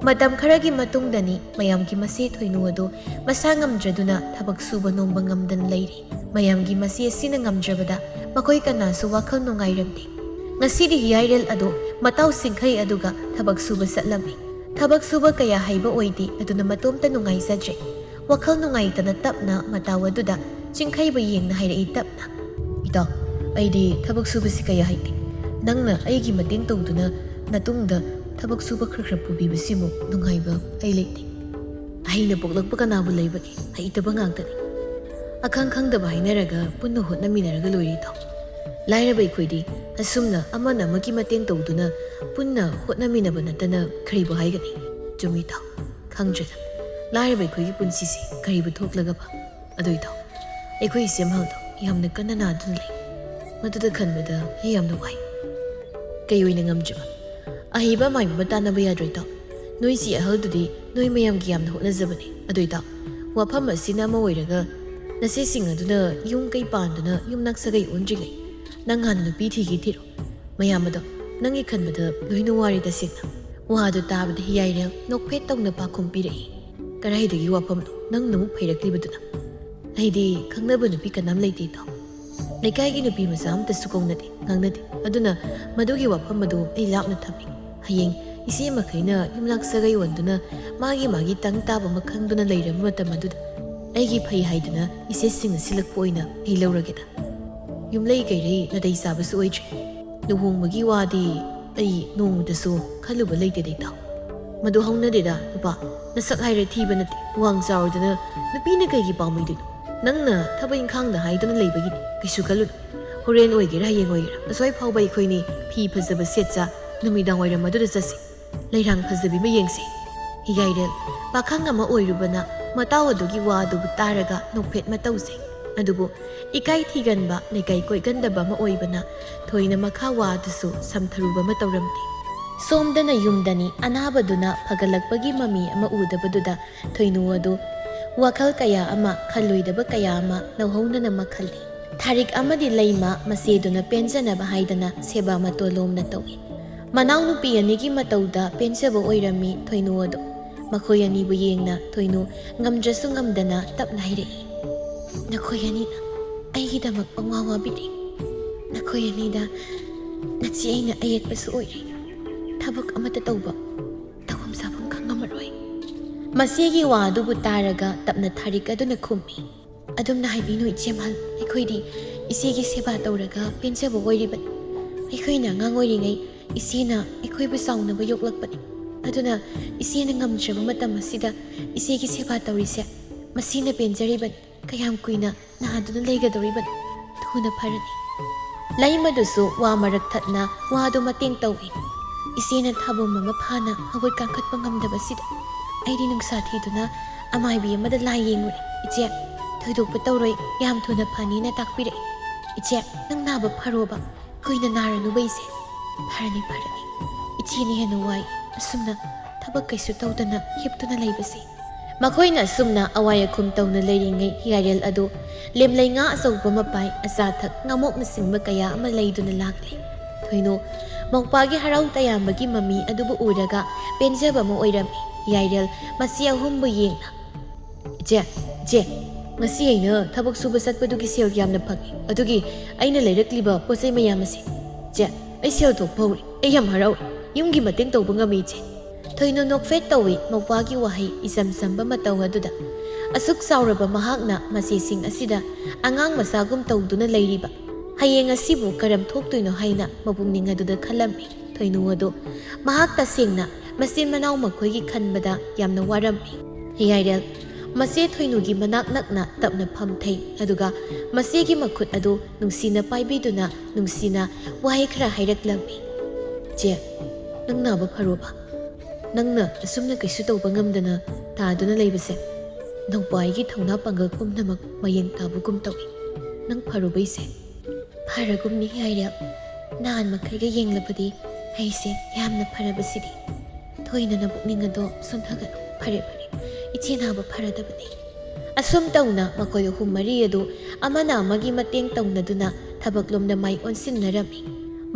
ꯃꯇꯝ ꯈꯔꯒꯤ ꯃꯇꯨꯡꯗꯅꯤ ꯃꯌꯥꯝꯒꯤ ꯃꯆꯦ ꯊꯣꯏꯅꯨ ꯑꯗꯨ ꯃꯁꯥ ꯉꯝꯗ꯭ꯔꯗꯨꯅ ꯊꯕꯛ ꯁꯨꯕ ꯅꯣꯝꯕ ꯉꯝꯗꯅ ꯂꯩꯔꯤ꯫ ꯃꯌꯥꯝꯒꯤ ꯃꯆꯦ ꯑꯁꯤꯅ ꯉꯝꯗ꯭ꯔꯕꯗ ꯃꯈꯣꯏ ꯀꯅꯥꯁꯨ ꯋꯥꯈꯜ ꯅꯨꯡꯉꯥꯏꯔꯝꯗꯦ꯫ ꯉꯁꯤꯗꯤ ꯍꯤꯌꯥꯏꯔꯦꯜ ꯑꯗꯨ ꯃꯇꯥꯎ ꯁꯤꯡꯈꯩ ꯑꯗꯨꯒ ꯊꯕꯛ ꯁꯨꯕ ꯆꯠꯂꯝꯃꯤ꯫ ꯊꯕꯛ ꯁꯨꯕ ꯀꯌꯥ ꯍꯩꯕ ꯑꯣꯏꯗꯦ, ꯑꯗꯨꯅ ꯃꯇꯣꯝꯇ ꯅꯨꯡꯉꯥꯏꯖꯗ꯭ꯔꯦ꯫ ꯋꯥꯈꯜ ꯅꯨꯡꯉꯥꯏꯇꯅ ꯇꯞꯅ ꯃꯇꯥꯎ ꯑꯗꯨꯗ ꯆꯤꯡꯈꯩꯕ ꯌꯦꯡꯅ ꯍꯥꯏꯔꯛꯏ ꯇꯞꯅ꯫ "ꯏꯇꯥꯎ, ꯑꯩꯗꯤ ꯊꯕꯛ ꯁꯨꯕꯁꯤ ꯀꯌꯥ ꯍꯩꯇꯦ꯫ ꯅꯪꯅ ꯑꯩꯒꯤ ꯃꯇꯦꯡ ꯇꯧꯗꯨꯅ ꯅꯇꯨꯡꯗ ꯊꯕꯛ ꯁꯨꯕ ꯈꯔ ꯈꯔ ꯄꯨꯕꯤꯕꯁꯤꯃꯨꯛ ꯅꯨꯡꯉꯥꯏꯕ ꯑꯩ ꯂꯩꯇꯦ꯫ ꯑꯍꯩꯅ ꯄꯣꯛꯂꯛꯄ ꯀꯅꯥꯕꯨ ꯂꯩꯕꯒꯦ? ꯍꯩꯇꯕ ꯉꯥꯛꯇꯅꯤ꯫ ꯑꯈꯪ ꯈꯪꯗꯕ ꯍꯥꯏꯅꯔꯒ ꯄꯨꯟꯅ ꯍꯣꯠꯅꯃꯤꯟꯅꯔꯒ ꯂꯣꯏꯔꯦ ꯏꯇꯥꯎ꯫ ꯂꯥꯏꯔꯕ ꯑꯩꯈꯣꯏꯗꯤ ꯑꯁꯨꯝꯅ ꯑꯃꯅ ꯑꯃꯒꯤ ꯃꯇꯦꯡ ꯇꯧꯗꯨꯅ ꯄꯨꯟꯅ ꯍꯣꯠꯅꯃꯤꯟꯅꯕ ꯅꯠꯇꯅ ꯀꯔꯤꯕꯨ ꯍꯥꯏꯒꯅꯤ?" "ꯆꯨꯝꯃꯤ ꯏꯇꯥꯎ꯫ ꯈꯪꯗ꯭ꯔꯦꯗ, ꯂꯥꯏꯔꯕ ꯑꯩꯈꯣꯏꯒꯤ ꯄꯨꯟꯁꯤꯁꯦ ꯀꯔꯤꯕꯨ ꯊꯣꯛꯂꯒꯕ?" "ꯑꯗꯨ ꯏꯇꯥꯎ, ꯑꯩꯈꯣꯏ ꯏꯆꯦꯝꯍꯜꯗꯣ ꯌꯥꯝꯅ ꯀꯟꯅ ꯅꯥꯗꯨꯅ ꯂꯩ꯫ ꯃꯗꯨꯗ ꯈꯟꯕꯗ ꯑꯩ ꯌꯥꯝꯅ ꯋꯥꯏ꯫ ꯀꯩ ꯑꯣꯏꯅ ꯉꯝꯗ꯭ꯔꯤꯕ?" ꯑꯍꯩꯕ ꯑꯃꯥꯏꯕ ꯑꯃ ꯇꯥꯟꯅꯕ ꯌꯥꯗ꯭ꯔꯣ ꯏꯇꯥꯎ? ꯅꯣꯏ ꯆꯦ ꯑꯍꯜꯗꯨꯗꯤ ꯅꯣꯏ ꯃꯌꯥꯝꯒꯤ ꯌꯥꯝꯅ ꯍꯣꯠꯅꯖꯕꯅꯦ꯫ ꯑꯗꯣ ꯏꯇꯥꯎ, ꯋꯥꯐꯝ ꯑꯁꯤꯅ ꯑꯃ ꯑꯣꯏꯔꯒ, ꯅꯆꯦꯁꯤꯡ ꯑꯗꯨꯅ ꯌꯨꯝ ꯀꯩ ꯄꯥꯟꯗꯨꯅ ꯌꯨꯝꯅꯥꯛ ꯁꯥꯒꯩ ꯑꯣꯟꯗ꯭ꯔꯤꯉꯩ ꯅꯪ ꯍꯥꯟꯅ ꯅꯨꯄꯤ ꯊꯤꯒꯦ ꯊꯤꯔꯣ꯫ ꯃꯌꯥꯝ ꯑꯗꯣ ꯅꯪꯒꯤ ꯈꯟꯕꯗ ꯂꯣꯏꯅ ꯋꯥꯔꯦ ꯇꯁꯦꯡꯅ꯫ ꯋꯥꯗꯨ ꯇꯥꯕꯗ ꯍꯤꯌꯥꯏꯔꯦꯜ ꯅꯣꯛꯐꯦꯠ ꯇꯧꯅ ꯄꯥꯈꯨꯝ ꯄꯤꯔꯛꯏ꯫ ꯀꯗꯥꯏꯗꯒꯤ ꯋꯥꯐꯝꯅꯣ ꯅꯪꯅ ꯑꯃꯨꯛ ꯐꯩꯔꯛꯂꯤꯕꯗꯨꯅ? ꯑꯩꯗꯤ ꯈꯪꯅꯕ ꯅꯨꯄꯤ ꯀꯅꯥꯝ ꯂꯩꯇꯦ ꯏꯇꯥꯎ꯫ ꯂꯩꯀꯥꯏꯒꯤ ꯅꯨꯄꯤ ꯃꯆꯥ ꯑꯃꯇꯁꯨ ꯀꯧꯅꯗꯦ, ꯉꯥꯡꯅꯗꯦ꯫ ꯑꯗꯨꯅ ꯃꯗꯨꯒꯤ ꯋꯥꯐꯝ ꯑꯗꯨ ꯑꯩ ꯂꯥꯞꯅ ꯊꯝꯃꯤ꯫ ꯍꯌꯦꯡ ꯏꯆꯦ ꯃꯈꯩꯅ ꯌꯨꯝꯅꯥꯛ ꯁꯥꯒꯩ ꯑꯣꯟꯗꯨꯅ ꯃꯥꯒꯤ ꯃꯥꯒꯤ ꯇꯪ ꯇꯥꯕ ꯑꯃ ꯈꯪꯗꯨꯅ ꯂꯩꯔꯕ ꯃꯇꯝ ꯑꯗꯨꯗ ꯑꯩꯒꯤ ꯐꯩ ꯍꯥꯏꯗꯨꯅ ꯏꯆꯦꯁꯤꯡꯅ ꯁꯤꯜꯂꯛꯄ ꯑꯣꯏꯅ ꯑꯩ ꯂꯧꯔꯒꯦꯗ꯫ ꯌꯨꯝꯂꯩ ꯀꯩꯔꯩ ꯅꯥꯇꯩ ꯆꯥꯕꯁꯨ ꯑꯣꯏꯗ꯭ꯔꯤ꯫ ꯂꯨꯍꯣꯡꯕꯒꯤ ꯋꯥꯗꯤ ꯑꯩ ꯅꯣꯡꯃꯇꯁꯨ ꯈꯜꯂꯨꯕ ꯂꯩꯇꯦꯗ ꯏꯇꯥꯎ꯫ ꯃꯗꯨ ꯍꯧꯅꯗꯦꯗ ꯅꯨꯄꯥ꯫ ꯅꯁꯛ ꯍꯥꯏꯔꯦ ꯊꯤꯕ ꯅꯠꯇꯦ, ꯋꯥꯡ ꯆꯥꯎꯔꯗꯅ ꯅꯨꯄꯤꯅ ꯀꯩꯒꯤ ꯄꯥꯝꯃꯣꯏꯗꯣꯏꯅꯣ? ꯅꯪꯅ ꯊꯕꯛ ꯏꯪꯈꯥꯡꯗ ꯍꯥꯏꯗꯨꯅ ꯂꯩꯕꯒꯤꯅꯤ, ꯀꯩꯁꯨ ꯈꯜꯂꯨꯅꯨ꯫ ꯍꯣꯔꯦꯟ ꯑꯣꯏꯒꯦꯔꯥ ꯍꯌꯦꯡ ꯑꯣꯏꯒꯦꯔꯥ ꯑꯁ꯭ꯋꯥꯏ ꯐꯥꯎꯕ ꯑꯩꯈꯣꯏꯅꯤ ꯐꯤ ꯐꯖꯕ ꯁꯦꯠ ꯆꯥ ꯅꯨꯃꯤꯗꯥꯡ ꯋꯥꯏꯔꯝ ꯑꯗꯨꯗ ꯆꯠꯁꯤ꯫ ꯂꯩꯔꯥꯡ ꯐꯖꯕꯤ ꯑꯃ ꯌꯦꯡꯁꯤ꯫ ꯍꯤꯒꯥꯏꯔꯦꯜ ꯄꯥꯈꯪ ꯑꯃ ꯑꯣꯏꯔꯨꯕꯅ ꯃꯇꯥꯎ ꯑꯗꯨꯒꯤ ꯋꯥ ꯑꯗꯨꯕꯨ ꯇꯥꯔꯒ ꯅꯣꯛꯐꯦꯠ ꯃꯇꯧꯁꯦ꯫ ꯑꯗꯨꯕꯨ ꯏꯀꯥꯏ ꯊꯤꯒꯟꯕ, ꯂꯩꯀꯥꯏ ꯀꯣꯏꯒꯟꯗꯕ ꯑꯃ ꯑꯣꯏꯕꯅ ꯊꯣꯏꯅ ꯃꯈꯥ ꯋꯥ ꯑꯗꯨꯁꯨ ꯁꯝꯊꯔꯨꯕ ꯑꯃ ꯇꯧꯔꯝꯗꯦ꯫ ꯁꯣꯝꯗꯅ ꯌꯨꯝꯗꯅꯤ ꯑꯅꯥꯕꯗꯨꯅ ꯐꯒꯠꯂꯛꯄꯒꯤ ꯃꯃꯤ ꯑꯃ ꯎꯗꯕꯗꯨꯗ ꯊꯣꯏꯅꯨ ꯑꯗꯨ ꯋꯥꯈꯜ ꯀꯌꯥ ꯑꯃ, ꯈꯜꯂꯣꯏꯗꯕ ꯀꯌꯥ ꯑꯃ ꯅꯧꯍꯧꯅꯅ ꯃꯈꯜꯂꯤ꯫ ꯊꯥꯔꯤꯛ ꯑꯃꯗꯤ ꯂꯩꯃ ꯃꯆꯦꯗꯨꯅ ꯄꯦꯟꯖꯅꯕ ꯍꯥꯏꯗꯅ ꯁꯦꯕꯥ ꯃꯇꯣꯂꯣꯝꯅ ꯇꯧꯏ꯫ ꯃꯅꯥꯎꯅꯨꯄꯤ ꯑꯅꯤꯒꯤ ꯃꯇꯧꯗ ꯄꯦꯟꯖꯕ ꯑꯣꯏꯔꯝꯃꯤ ꯊꯣꯏꯅꯨ ꯑꯗꯨ꯫ ꯃꯈꯣꯏ ꯑꯅꯤꯕꯨ ꯌꯦꯡꯅ ꯊꯣꯏꯅꯨ ꯉꯝꯗ꯭ꯔꯁꯨ ꯉꯝꯗꯅ ꯇꯞꯅ ꯍꯥꯏꯔꯛꯏ, "ꯅꯈꯣꯏ ꯑꯅꯤꯅ ꯑꯩꯒꯤꯗꯃꯛ ꯄꯪꯋꯥ ꯋꯥꯕꯤꯔꯤ꯫ ꯅꯈꯣꯏ ꯑꯅꯤꯗ ꯅꯆꯦ ꯑꯩꯅ ꯑꯌꯦꯠꯄꯁꯨ ꯑꯣꯏꯔꯤ꯫ ꯊꯕꯛ ꯑꯃꯠꯇ ꯇꯧꯕ ꯇꯧꯐꯝ ꯆꯥꯐꯝ ꯈꯪꯉꯝꯃꯔꯣꯏ꯫" ꯃꯆꯦꯒꯤ ꯋꯥ ꯑꯗꯨꯕꯨ ꯇꯥꯔꯒ ꯇꯞꯅ ꯊꯥꯔꯤꯛ ꯑꯗꯨꯅ ꯈꯨꯝꯃꯤ, "ꯑꯗꯨꯝꯅ ꯍꯥꯏꯕꯤꯅꯨ ꯏꯆꯦꯃꯜ, ꯑꯩꯈꯣꯏꯗꯤ ꯏꯆꯦꯒꯤ ꯁꯦꯕꯥ ꯇꯧꯔꯒ ꯄꯦꯟꯖꯕ ꯑꯣꯏꯔꯤꯕꯅꯤ꯫ ꯑꯩꯈꯣꯏꯅ ꯑꯉꯥꯡ ꯑꯣꯏꯔꯤꯉꯩ ꯏꯆꯦꯅ ꯑꯩꯈꯣꯏꯕꯨ ꯆꯥꯎꯅꯕ ꯌꯣꯛꯂꯛꯄꯅꯤ꯫ ꯑꯗꯨꯅ ꯏꯆꯦꯅ ꯉꯝꯗ꯭ꯔꯕ ꯃꯇꯝ ꯑꯁꯤꯗ ꯏꯆꯦꯒꯤ ꯁꯦꯕꯥ ꯇꯧꯔꯤꯁꯦ ꯃꯁꯤꯅ ꯄꯦꯟꯖꯔꯤꯕꯅꯤ꯫ ꯀꯌꯥꯝ ꯀꯨꯏꯅ ꯅꯥꯗꯨꯅ ꯂꯩꯒꯗꯧꯔꯤꯕꯅꯤ? ꯊꯨꯅ ꯐꯔꯅꯤ꯫" ꯂꯩꯃꯗꯨꯁꯨ ꯋꯥ ꯃꯔꯛ ꯊꯠꯅ ꯋꯥꯗꯨ ꯃꯇꯦꯡ ꯇꯧꯏ꯫ "ꯏꯆꯦꯅ ꯊꯥꯕꯨꯝ ꯑꯃ ꯐꯥꯅ ꯍꯧꯒꯠ ꯀꯥꯡꯈꯠꯄ ꯉꯝꯗꯕꯁꯤꯗ ꯑꯩꯗꯤ ꯅꯨꯡꯁꯥ ꯊꯤꯗꯨꯅ ꯑꯃꯥꯏꯕꯤ ꯑꯃꯗ ꯂꯥꯏ ꯌꯦꯡꯉꯨꯔꯦ꯫ ꯏꯆꯦ, ꯊꯣꯏꯗꯣꯛꯄ ꯇꯧꯔꯣꯏ, ꯌꯥꯝ ꯊꯨꯅ ꯐꯅꯤꯅ ꯇꯥꯛꯄꯤꯔꯛꯏ꯫ ꯏꯆꯦ, ꯅꯪ ꯅꯥꯕ ꯐꯔꯣꯕ, ꯀꯨꯏꯅ ꯅꯥꯔꯅꯨꯕ ꯏꯆꯦ꯫" "ꯐꯔꯅꯤ, ꯐꯔꯅꯤ꯫ ꯁꯤꯅ ꯍꯦꯟꯅ ꯋꯥꯏ, ꯑꯁꯨꯝꯅ ꯊꯕꯛ ꯀꯩꯁꯨ ꯇꯧꯗꯅ ꯍꯤꯞꯇꯨꯅ ꯂꯩꯕꯁꯦ꯫ ꯃꯈꯣꯏꯅ ꯑꯁꯨꯝꯅ ꯑꯋꯥꯏ ꯑꯈꯨꯝ ꯇꯧꯅ ꯂꯩꯔꯤꯉꯩ ꯍꯤꯌꯥꯏꯔꯦꯜ ꯑꯗꯨ ꯂꯦꯝꯂꯩ ꯉꯥ ꯑꯆꯧꯕ ꯃꯄꯥꯏ ꯑꯆꯥ ꯑꯊꯛ ꯉꯥꯃꯣꯛꯅꯆꯤꯡꯕ ꯀꯌꯥ ꯑꯃ ꯂꯩꯗꯨꯅ ꯂꯥꯛꯂꯦ꯫ ꯊꯣꯏꯅꯨ ꯃꯧꯄꯥꯒꯤ ꯍꯔꯥꯎ ꯇꯌꯥꯝꯕꯒꯤ ꯃꯃꯤ ꯑꯗꯨꯕꯨ ꯎꯔꯒ ꯄꯦꯟꯖꯕ ꯑꯃ ꯑꯣꯏꯔꯝꯃꯤ꯫ ꯍꯤꯌꯥꯏꯔꯦꯜ ꯃꯆꯦ ꯑꯍꯨꯝꯕꯨ ꯌꯦꯡꯅ, "ꯏꯆꯦ, ꯏꯆꯦ, ꯉꯁꯤ ꯑꯩꯅ ꯊꯕꯛ ꯁꯨꯕ ꯆꯠꯄꯗꯨꯒꯤ ꯁꯦꯜ ꯌꯥꯝꯅ ꯐꯪꯉꯤ꯫ ꯑꯗꯨꯒꯤ ꯑꯩꯅ ꯂꯩꯔꯛꯂꯤꯕ ꯄꯣꯠ ꯆꯩ ꯃꯌꯥꯝ ꯑꯁꯤ꯫ ꯏꯆꯦ, ꯑꯩ ꯁꯦꯜ ꯊꯣꯛꯄ ꯍꯧꯔꯦ꯫ ꯑꯩ ꯌꯥꯝ ꯍꯔꯥꯎꯔꯦ꯫ ꯌꯨꯝꯒꯤ ꯃꯇꯦꯡ ꯇꯧꯕ ꯉꯝꯃꯤ, ꯏꯆꯦ꯫" ꯊꯣꯏꯅꯨ ꯅꯣꯛꯐꯦꯠ ꯇꯧꯏ ꯃꯧꯄꯥꯒꯤ ꯋꯥꯍꯩ ꯏꯆꯝ ꯆꯝꯕ ꯃꯇꯧ ꯑꯗꯨꯗ꯫ ꯑꯁꯨꯛ ꯆꯥꯎꯔꯕ ꯃꯍꯥꯛꯅ ꯃꯆꯦꯁꯤꯡ ꯑꯁꯤꯗ ꯑꯉꯥꯡ ꯃꯆꯥꯒꯨꯝ ꯇꯧꯗꯨꯅ ꯂꯩꯔꯤꯕ ꯍꯌꯦꯡ ꯑꯁꯤꯕꯨ ꯀꯔꯝ ꯊꯣꯛꯇꯣꯏꯅꯣ ꯍꯥꯏꯅ ꯃꯄꯨꯛꯅꯤꯡ ꯑꯗꯨꯗ ꯈꯜꯂꯝꯃꯤ꯫ ꯊꯣꯏꯅꯨ ꯑꯗꯨ ꯃꯍꯥꯛ ꯇꯁꯦꯡꯅ ꯃꯆꯤꯟ ꯃꯅꯥꯎ ꯃꯈꯣꯏꯒꯤ ꯈꯟꯕꯗ ꯌꯥꯝꯅ ꯋꯥꯔꯝꯃꯤ꯫ ꯍꯤꯌꯥꯏꯔꯦꯜ ꯃꯆꯦ ꯊꯣꯏꯅꯨꯒꯤ ꯃꯅꯥꯛ ꯅꯛꯅ ꯇꯞꯅ ꯐꯝꯊꯩ, ꯑꯗꯨꯒ ꯃꯆꯦꯒꯤ ꯃꯈꯨꯠ ꯑꯗꯨ ꯅꯨꯡꯁꯤꯅ ꯄꯥꯏꯕꯤꯗꯨꯅ ꯅꯨꯡꯁꯤꯅ ꯋꯥꯍꯩ ꯈꯔ ꯍꯥꯏꯔꯛꯂꯝꯃꯤ꯫ "ꯆꯦ, ꯅꯪ ꯅꯥꯕ ꯐꯔꯣꯕ? ꯅꯪꯅ ꯑꯁꯨꯝꯅ ꯀꯩꯁꯨ ꯇꯧꯕ ꯉꯝꯗꯅ ꯇꯥꯗꯨꯅ ꯂꯩꯕꯁꯦ ꯅꯧꯄꯥ ꯑꯩꯒꯤ ꯊꯧꯅꯥ ꯄꯥꯡꯒꯜ ꯄꯨꯝꯅꯃꯛ ꯃꯌꯦꯡ ꯇꯥꯕꯒꯨꯝ ꯇꯧꯏ꯫ ꯅꯪ ꯐꯔꯨꯕꯩꯁꯦ?" "ꯐꯔꯒꯨꯝꯅꯤ ꯍꯤꯌꯥꯏꯔꯦꯜ꯫ ꯅꯍꯥꯟ ꯃꯈꯩꯒ ꯌꯦꯡꯂꯕꯗꯤ ꯑꯩꯁꯦ ꯌꯥꯝꯅ ꯐꯔꯕꯁꯤꯗꯤ꯫ ꯊꯣꯏꯅ ꯅꯕꯨꯛꯅꯤꯡ ꯑꯗꯣ ꯁꯣꯟꯊꯒꯅꯨ꯫ ꯐꯔꯦ, ꯐꯔꯦ꯫ ꯏꯆꯦ ꯅꯥꯕ ꯐꯔꯗꯕꯅꯤ꯫" ꯑꯁꯨꯝ ꯇꯧꯅ ꯃꯈꯣꯏ ꯑꯍꯨꯝ ꯃꯔꯤ ꯑꯗꯨ ꯑꯃꯅ ꯑꯃꯒꯤ ꯃꯇꯦꯡ ꯇꯧꯅꯗꯨꯅ ꯊꯕꯛꯂꯣꯝꯗ ꯃꯥꯏ ꯑꯣꯟꯁꯤꯟꯅꯔꯝꯃꯤ꯫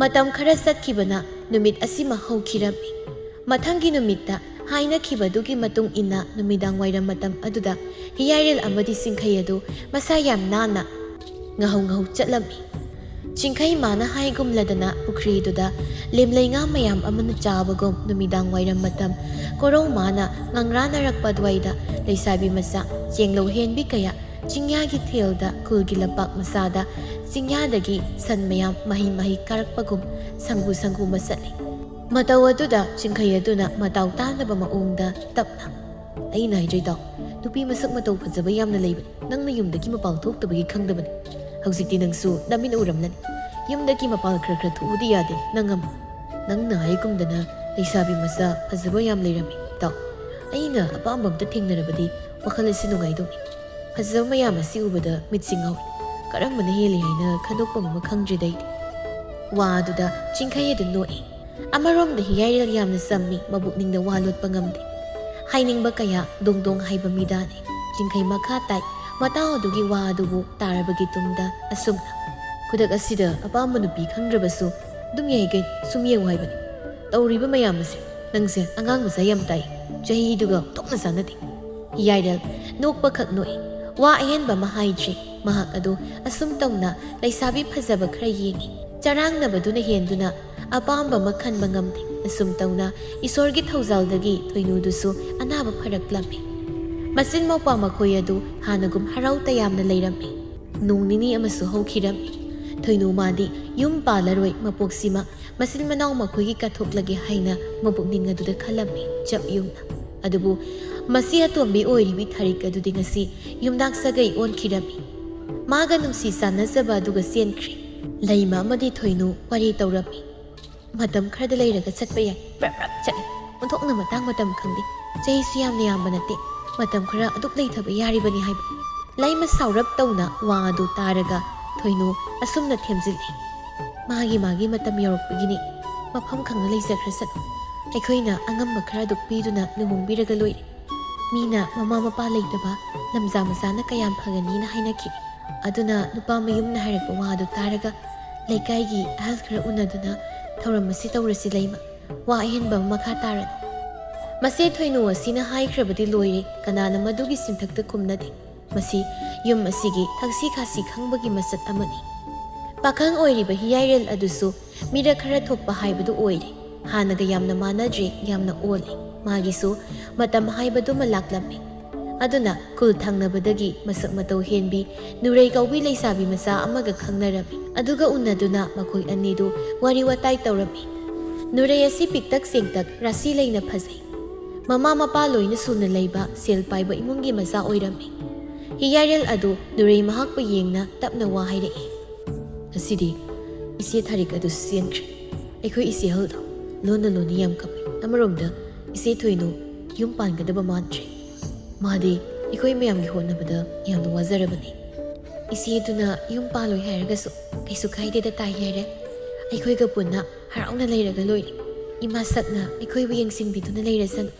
ꯃꯇꯝ ꯈꯔ ꯆꯠꯈꯤꯕꯅ ꯅꯨꯃꯤꯠ ꯑꯁꯤꯃ ꯍꯧꯈꯤꯔꯝꯃꯤ꯫ ꯃꯊꯪꯒꯤ ꯅꯨꯃꯤꯠꯇ ꯍꯥꯏꯅꯈꯤꯕꯗꯨꯒꯤ ꯃꯇꯨꯡ ꯏꯟꯅ ꯅꯨꯃꯤꯗꯥꯡ ꯋꯥꯏꯔꯝ ꯃꯇꯝ ꯑꯗꯨꯗ ꯍꯤꯌꯥꯏꯔꯦꯜ ꯑꯃꯗꯤ ꯆꯤꯡꯈꯩ ꯑꯗꯨ ꯃꯁꯥ ꯌꯥꯝ ꯅꯥꯟꯅ ꯉꯥꯍꯧ ꯉꯥꯍꯧ ꯆꯠꯂꯝꯃꯤ꯫ ꯆꯤꯡꯈꯩ ꯃꯥꯅ ꯍꯥꯏꯒꯨꯝꯂꯗꯅ ꯄꯨꯈ꯭ꯔꯤꯗꯨꯗ ꯂꯦꯝꯂꯩ ꯉꯥ ꯃꯌꯥꯝ ꯑꯃꯅ ꯆꯥꯕꯒꯨꯝ ꯅꯨꯃꯤꯗꯥꯡ ꯋꯥꯏꯔꯝ ꯃꯇꯝ ꯀꯣꯔꯧ ꯃꯥꯅ ꯉꯪꯔꯥꯅꯔꯛꯄ ꯑꯗꯨꯋꯥꯏꯗ ꯂꯩꯁꯥꯕꯤ ꯃꯆꯥ ꯆꯦꯡꯂꯧ ꯍꯦꯟꯕꯤ ꯀꯌꯥ ꯆꯤꯡꯌꯥꯒꯤ ꯊꯦꯜꯗ ꯈꯨꯜꯒꯤ ꯂꯝꯄꯥꯛ ꯃꯆꯥꯗ ꯆꯤꯡꯌꯥꯗꯒꯤ ꯁꯟ ꯃꯌꯥꯝ ꯃꯍꯩ ꯃꯍꯩ ꯀꯥꯔꯛꯄꯒꯨꯝ ꯁꯪꯒꯨ ꯁꯪꯒꯨ ꯃꯆꯠꯂꯤ꯫ ꯃꯇꯧ ꯑꯗꯨꯗ ꯆꯤꯡꯈꯩ ꯑꯗꯨꯅ ꯃꯇꯥꯎ ꯇꯥꯅꯕ ꯃꯑꯣꯡꯗ ꯇꯞꯅ, "ꯑꯩꯅ ꯍꯥꯏꯗ꯭ꯔꯣꯏꯗꯣ, ꯅꯨꯄꯤ ꯃꯁꯛ ꯃꯇꯧ ꯐꯖꯕ ꯌꯥꯝꯅ ꯂꯩꯕꯅꯤ꯫ ꯅꯪꯅ ꯌꯨꯝꯗꯒꯤ ꯃꯄꯥꯟ ꯊꯣꯛꯇꯕꯒꯤ ꯈꯪꯗꯕꯅꯤ꯫ ꯍꯧꯖꯤꯛꯇꯤ ꯅꯪꯁꯨ ꯅꯃꯤꯠ ꯎꯔꯝꯂꯅꯤ꯫ ꯌꯨꯝꯗꯒꯤ ꯃꯄꯥꯟ ꯈꯔ ꯈꯔ ꯊꯣꯛꯎꯗꯤ ꯌꯥꯗꯦ ꯅꯪ ꯑꯃ꯫ ꯅꯪꯅ ꯍꯥꯏꯒꯨꯝꯗꯅ ꯂꯩꯁꯥꯕꯤ ꯃꯆꯥ ꯐꯖꯕ ꯌꯥꯝ ꯂꯩꯔꯝꯃꯤ꯫ ꯇꯥꯎ, ꯑꯩꯅ ꯑꯄꯥꯝꯕ ꯑꯝꯇ ꯊꯦꯡꯅꯔꯕꯗꯤ ꯋꯥꯈꯜ ꯑꯁꯤ ꯅꯨꯡꯉꯥꯏꯗꯧꯅꯤ꯫ ꯐꯖꯕ ꯃꯌꯥꯝ ꯑꯁꯤ ꯎꯕꯗ ꯃꯤꯠꯁꯤ ꯉꯥꯎꯏ꯫ ꯀꯔꯝꯕꯅ ꯍꯦꯜꯂꯤ ꯍꯥꯏꯅ ꯈꯟꯗꯣꯛꯄ ꯑꯃ ꯈꯪꯗ꯭ꯔꯤꯗ ꯑꯩꯗꯤ꯫" ꯋꯥ ꯑꯗꯨꯗ ꯆꯤꯡꯈꯩ ꯑꯗꯨ ꯅꯣꯛꯏ꯫ ꯑꯃꯔꯣꯝꯗ ꯍꯤꯌꯥꯏꯔꯦꯜ ꯌꯥꯝꯅ ꯆꯝꯃꯤ, ꯃꯕꯨꯛꯅꯤꯡꯗ ꯋꯥ ꯂꯣꯠꯄ ꯉꯝꯗꯦ꯫ ꯍꯥꯏꯅꯤꯡꯕ ꯀꯌꯥ ꯗꯣꯡ ꯗꯣꯡ ꯍꯥꯏꯕ ꯃꯤꯗꯥꯅꯤ꯫ ꯆꯤꯡꯈꯩ ꯃꯈꯥ ꯇꯥꯏ꯫ ꯃꯇꯥꯎ ꯑꯗꯨꯒꯤ ꯋꯥ ꯑꯗꯨꯕꯨ ꯇꯥꯔꯕꯒꯤ ꯇꯨꯡꯗ ꯑꯁꯨꯝꯅ, "ꯈꯨꯗꯛ ꯑꯁꯤꯗ ꯑꯄꯥꯝꯕ ꯅꯨꯄꯤ ꯈꯪꯗ꯭ꯔꯕꯁꯨ ꯑꯗꯨꯝ ꯌꯥꯏ ꯀꯩꯅꯣ, ꯁꯨꯝ ꯌꯦꯡꯉꯨ ꯍꯥꯏꯕꯅꯤ꯫ ꯇꯧꯔꯤꯕ ꯃꯌꯥꯝ ꯑꯁꯦ ꯅꯪꯁꯦ ꯑꯉꯥꯡ ꯃꯆꯥ ꯌꯥꯝ ꯇꯥꯏ, ꯆꯍꯤꯗꯨꯒ ꯑꯣꯟꯊꯣꯛꯅ ꯆꯥꯟꯅꯗꯦ"꯫ ꯍꯤꯌꯥꯏꯔꯦꯜ ꯅꯣꯛꯄꯈꯛ ꯅꯣꯛꯏ꯫ ꯋꯥ ꯑꯍꯦꯟꯕ ꯑꯃ ꯍꯥꯏꯗ꯭ꯔꯤ꯫ ꯃꯍꯥꯛ ꯑꯗꯨ ꯑꯁꯨꯝ ꯇꯧꯅ ꯂꯩꯁꯥꯕꯤ ꯐꯖꯕ ꯈꯔ ꯌꯦꯡꯏ꯫ ꯆꯔꯥꯡꯅꯕꯗꯨꯅ ꯍꯦꯟꯗꯨꯅ ꯑꯄꯥꯝꯕ ꯑꯃ ꯈꯟꯕ ꯉꯝꯗꯦ꯫ ꯑꯁꯨꯝ ꯇꯧꯅ ꯏꯁꯣꯔꯒꯤ ꯊꯧꯖꯥꯜꯗꯒꯤ ꯊꯣꯏꯅꯨꯗꯨꯁꯨ ꯑꯅꯥꯕ ꯐꯔꯛꯂꯝꯃꯤ꯫ ꯃꯆꯤꯟ ꯃꯧꯄ꯭ꯋꯥ ꯃꯈꯣꯏ ꯑꯗꯨ ꯍꯥꯟꯅꯒꯨꯝ ꯍꯔꯥꯎ ꯇꯌꯥꯝꯅ ꯂꯩꯔꯝꯃꯤ꯫ ꯅꯣꯡ ꯅꯤꯅꯤ ꯑꯃꯁꯨ ꯍꯧꯈꯤꯔꯝꯃꯤ꯫ ꯊꯣꯏꯅꯨ ꯃꯥꯗꯤ ꯌꯨꯝ ꯄꯥꯜꯂꯔꯣꯏ, ꯃꯄꯣꯛꯁꯤꯃ ꯃꯆꯤꯟ ꯃꯅꯥꯎ ꯃꯈꯣꯏꯒꯤ ꯀꯠꯊꯣꯛꯂꯒꯦ ꯍꯥꯏꯅ ꯃꯕꯨꯛꯅꯤꯡ ꯑꯗꯨꯗ ꯈꯜꯂꯝꯃꯤ, ꯆꯞ ꯌꯨꯡꯅ꯫ ꯑꯗꯨꯕꯨ ꯃꯁꯤ ꯑꯇꯣꯝꯕꯤ ꯑꯣꯏꯔꯤꯕꯤ ꯊꯥꯔꯤꯛ ꯑꯗꯨꯗꯤ ꯉꯁꯤ ꯌꯨꯝꯅꯥꯛ ꯁꯥꯒꯩ ꯑꯣꯟꯈꯤꯔꯝꯃꯤ꯫ ꯃꯥꯒ ꯅꯨꯡꯁꯤ ꯆꯥꯟꯅꯖꯕ ꯑꯗꯨꯒ ꯆꯦꯟꯈ꯭ꯔꯦ꯫ ꯂꯩꯃ ꯑꯃꯗꯤ ꯊꯣꯏꯅꯨ ꯋꯥꯔꯤ ꯇꯧꯔꯝꯃꯤ꯫ "ꯃꯇꯝ ꯈꯔꯗ ꯂꯩꯔꯒ ꯆꯠꯄ ꯌꯥꯏ꯫ ꯕ꯭ꯔꯛ ꯕ꯭ꯔꯛ ꯆꯠꯂꯦ꯫ ꯑꯣꯟꯊꯣꯛꯅ ꯃꯇꯥꯡ ꯃꯇꯝ ꯈꯪꯗꯦ꯫ ꯆꯍꯤꯁꯨ ꯌꯥꯝꯅ ꯌꯥꯝꯕ ꯅꯠꯇꯦ꯫ ꯃꯇꯝ ꯈꯔ ꯑꯗꯨꯛ ꯂꯩꯊꯕ ꯌꯥꯔꯤꯕꯅꯤ" ꯍꯥꯏꯕ꯫ ꯂꯩꯃ ꯁꯥꯎꯔꯞ ꯇꯧꯅ ꯋꯥ ꯑꯗꯨ ꯇꯥꯔꯒ ꯊꯣꯏꯅꯨ ꯑꯁꯨꯝꯅ ꯊꯦꯝꯖꯤꯜꯂꯤ꯫ "ꯃꯥꯒꯤ ꯃꯥꯒꯤ ꯃꯇꯝ ꯌꯧꯔꯛꯄꯒꯤꯅꯤ꯫ ꯃꯐꯝ ꯈꯪꯅ ꯂꯩꯖꯈ꯭ꯔꯁꯅꯨ꯫ ꯑꯩꯈꯣꯏꯅ ꯑꯉꯝꯕ ꯈꯔ ꯑꯗꯨꯛ ꯄꯤꯗꯨꯅ ꯂꯨꯍꯣꯡꯕꯤꯔꯒ ꯂꯣꯏꯔꯦ꯫ ꯃꯤꯅ ꯃꯃꯥ ꯃꯄꯥ ꯂꯩꯇꯕ ꯂꯝꯖꯥ ꯃꯆꯥꯅ ꯀꯌꯥꯝ ꯐꯒꯅꯤꯅ ꯍꯥꯏꯅꯈꯤ꯫ ꯑꯗꯨꯅ ꯅꯨꯄꯥ ꯃꯌꯨꯝꯅ ꯍꯥꯏꯔꯛꯄ ꯋꯥ ꯑꯗꯨ ꯇꯥꯔꯒ ꯂꯩꯀꯥꯏꯒꯤ ꯑꯍꯜ ꯈꯔ ꯎꯅꯗꯨꯅ ꯊꯧꯔꯝ ꯑꯁꯤ ꯇꯧꯔꯁꯤ ꯂꯩꯃ꯫ ꯋꯥ ꯑꯍꯦꯟꯕ ꯑꯃ ꯃꯈꯥ ꯇꯥꯔꯅꯨ"꯫ ꯃꯁꯦ ꯊꯣꯏꯅꯨ ꯑꯁꯤꯅ ꯍꯥꯏꯈ꯭ꯔꯕꯗꯤ ꯂꯣꯏꯔꯦ, ꯀꯅꯥꯅ ꯃꯗꯨꯒꯤ ꯁꯤꯟꯊꯛꯇ ꯈꯨꯝꯅꯗꯦ꯫ ꯃꯁꯤ ꯌꯨꯝ ꯑꯁꯤꯒꯤ ꯊꯛꯁꯤ ꯈꯥꯁꯤ ꯈꯪꯕꯒꯤ ꯃꯁꯛ ꯑꯃꯅꯤ꯫ ꯄꯥꯈꯪ ꯑꯣꯏꯔꯤꯕ ꯍꯤꯌꯥꯏꯔꯦꯜ ꯑꯗꯨꯁꯨ ꯃꯤꯔꯛ ꯈꯔ ꯊꯣꯛꯄ ꯍꯥꯏꯕꯗꯨ ꯑꯣꯏꯔꯦ꯫ ꯍꯥꯟꯅꯒ ꯌꯥꯝꯅ ꯃꯥꯟꯅꯗ꯭ꯔꯦ, ꯌꯥꯝꯅ ꯑꯣꯜꯂꯦ꯫ ꯃꯥꯒꯤꯁꯨ ꯃꯇꯝ ꯍꯥꯏꯕꯗꯨꯃ ꯂꯥꯛꯂꯝꯃꯤ꯫ ꯑꯗꯨꯅ ꯈꯨꯜ ꯊꯪꯅꯕꯗꯒꯤ ꯃꯁꯛ ꯃꯇꯧ ꯍꯦꯟꯕꯤ ꯅꯨꯔꯩ ꯀꯧꯕꯤ ꯂꯩꯁꯥꯕꯤ ꯃꯆꯥ ꯑꯃꯒ ꯈꯪꯅꯔꯝꯃꯤ꯫ ꯑꯗꯨꯒ ꯎꯅꯗꯨꯅ ꯃꯈꯣꯏ ꯑꯅꯤꯗꯨ ꯋꯥꯔꯤ ꯋꯥꯇꯥꯏ ꯇꯧꯔꯝꯃꯤ꯫ ꯅꯨꯔꯩ ꯑꯁꯤ ꯄꯤꯛꯇꯛ ꯆꯦꯡꯇꯛ, ꯔꯥꯁꯤ ꯂꯩꯅ ꯐꯖꯩ꯫ ꯃꯃꯥ ꯃꯄꯥ ꯂꯣꯏꯅ ꯁꯨꯅ ꯂꯩꯕ ꯁꯦꯜ ꯄꯥꯏꯕ ꯏꯃꯨꯡꯒꯤ ꯃꯆꯥ ꯑꯣꯏꯔꯝꯃꯤ꯫ ꯍꯤꯌꯥꯏꯔꯦꯜ ꯑꯗꯨ ꯅꯨꯔꯩ ꯃꯍꯥꯛꯄꯨ ꯌꯦꯡꯅ ꯇꯞꯅ ꯋꯥ ꯍꯥꯏꯔꯛꯏ꯫ "ꯉꯁꯤꯗꯤ ꯏꯆꯦ ꯊꯥꯔꯤꯛ ꯑꯗꯨꯁꯨ ꯆꯦꯟꯈ꯭ꯔꯦ꯫ ꯑꯩꯈꯣꯏ ꯏꯆꯦ ꯑꯍꯜꯗꯣ ꯂꯣꯟꯅ ꯂꯣꯟꯅ ꯌꯥꯝ ꯀꯞꯄꯤ꯫ ꯑꯃꯔꯣꯝꯗ ꯏꯆꯦ ꯊꯣꯏꯅꯨ ꯌꯨꯝ ꯄꯥꯟꯒꯗꯕ ꯃꯥꯟꯗ꯭ꯔꯦ꯫ ꯃꯥꯗꯤ ꯑꯩꯈꯣꯏ ꯃꯌꯥꯝꯒꯤ ꯍꯣꯠꯅꯕꯗ ꯌꯥꯝꯅ ꯋꯥꯖꯔꯕꯅꯤ꯫ ꯏꯆꯦꯗꯨꯅ ꯌꯨꯝ ꯄꯥꯜꯂꯣꯏ ꯍꯥꯏꯔꯒꯁꯨ ꯀꯩꯁꯨ ꯀꯥꯏꯗꯦꯗ ꯇꯥ ꯍꯤꯌꯥꯏꯔꯦꯜ꯫ ꯑꯩꯈꯣꯏꯒ ꯄꯨꯟꯅ ꯍꯔꯥꯎꯅ ꯂꯩꯔꯒ ꯂꯣꯏꯔꯦ꯫ ꯏꯃꯥ ꯁꯛꯅ ꯑꯩꯈꯣꯏꯕꯨ ꯌꯦꯡꯁꯤꯟꯕꯤꯗꯨꯅ ꯂꯩꯔꯁꯅꯨ꯫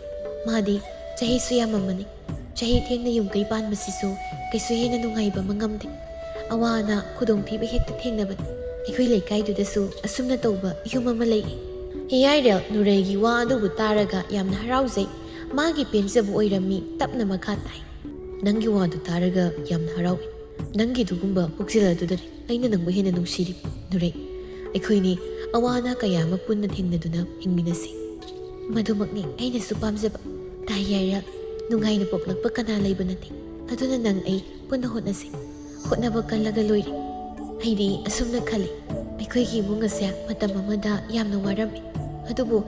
ꯃꯥꯗꯤ ꯆꯍꯤꯁꯨ ꯌꯥꯝꯃꯝꯃꯅꯤ꯫ ꯆꯍꯤ ꯊꯦꯡꯅ ꯌꯨꯝ ꯀꯩ ꯄꯥꯟꯕꯁꯤꯁꯨ ꯀꯩꯁꯨ ꯍꯦꯟꯅ ꯅꯨꯡꯉꯥꯏꯕ ꯑꯃ ꯉꯝꯗꯦ꯫ ꯑꯋꯥ ꯑꯅꯥ ꯈꯨꯗꯣꯡꯊꯤꯕ ꯍꯦꯛꯇ ꯊꯦꯡꯅꯕꯅꯤ꯫ ꯑꯩꯈꯣꯏ ꯂꯩꯀꯥꯏꯗꯨꯗꯁꯨ ꯑꯁꯨꯝꯅ ꯇꯧꯕ ꯌꯨꯝ ꯑꯃ ꯂꯩ꯫ ꯍꯤꯌꯥꯏꯔꯦꯜ ꯅꯨꯔꯩꯒꯤ ꯋꯥ ꯑꯗꯨꯕꯨ ꯇꯥꯔꯒ ꯌꯥꯝꯅ ꯍꯔꯥꯎꯖꯩ꯫ ꯃꯥꯒꯤ ꯄꯦꯟꯖꯕ ꯑꯣꯏꯔꯝꯃꯤ ꯇꯞꯅ ꯃꯈꯥ ꯇꯥꯏ꯫ ꯅꯪꯒꯤ ꯋꯥꯗꯨ ꯇꯥꯔꯒ ꯌꯥꯝꯅ ꯍꯔꯥꯎꯏ꯫ ꯅꯪꯒꯤꯗꯨꯒꯨꯝꯕ ꯄꯨꯛꯆꯦꯜ ꯑꯗꯨꯗꯅꯤ ꯑꯩꯅ ꯅꯪꯕꯨ ꯍꯦꯟꯅ ꯅꯨꯡꯁꯤꯔꯤ, ꯅꯨꯔꯩ꯫ ꯑꯩꯈꯣꯏꯅꯤ ꯑꯋꯥ ꯑꯅꯥ ꯀꯌꯥ ꯑꯃ ꯄꯨꯟꯅ ꯊꯦꯡꯅꯗꯨꯅ ꯍꯤꯡꯃꯤꯟꯅꯁꯤ꯫ ꯃꯗꯨꯃꯛꯅꯤ ꯑꯩꯅꯁꯨ ꯄꯥꯝꯖꯕ꯫ ꯇꯥ ꯍꯤꯌꯥꯏꯔꯦꯜ, ꯅꯨꯡꯉꯥꯏꯅ ꯄꯣꯛꯂꯛꯄ ꯀꯅꯥ ꯂꯩꯕ ꯅꯠꯇꯦ꯫ ꯑꯗꯨꯅ ꯅꯪ ꯑꯩ ꯄꯨꯟꯅ ꯍꯣꯠꯅꯁꯤ꯫ ꯍꯣꯠꯅꯕ ꯀꯜꯂꯒ ꯂꯣꯏꯔꯦ꯫ ꯑꯩꯗꯤ ꯑꯁꯨꯝꯅ ꯈꯜꯂꯤ, ꯑꯩꯈꯣꯏꯒꯤ ꯏꯃꯨꯡ ꯑꯁꯦ ꯃꯇꯝ ꯑꯃꯗ ꯌꯥꯝꯅ ꯋꯥꯔꯝꯃꯤ꯫ ꯑꯗꯨꯕꯨ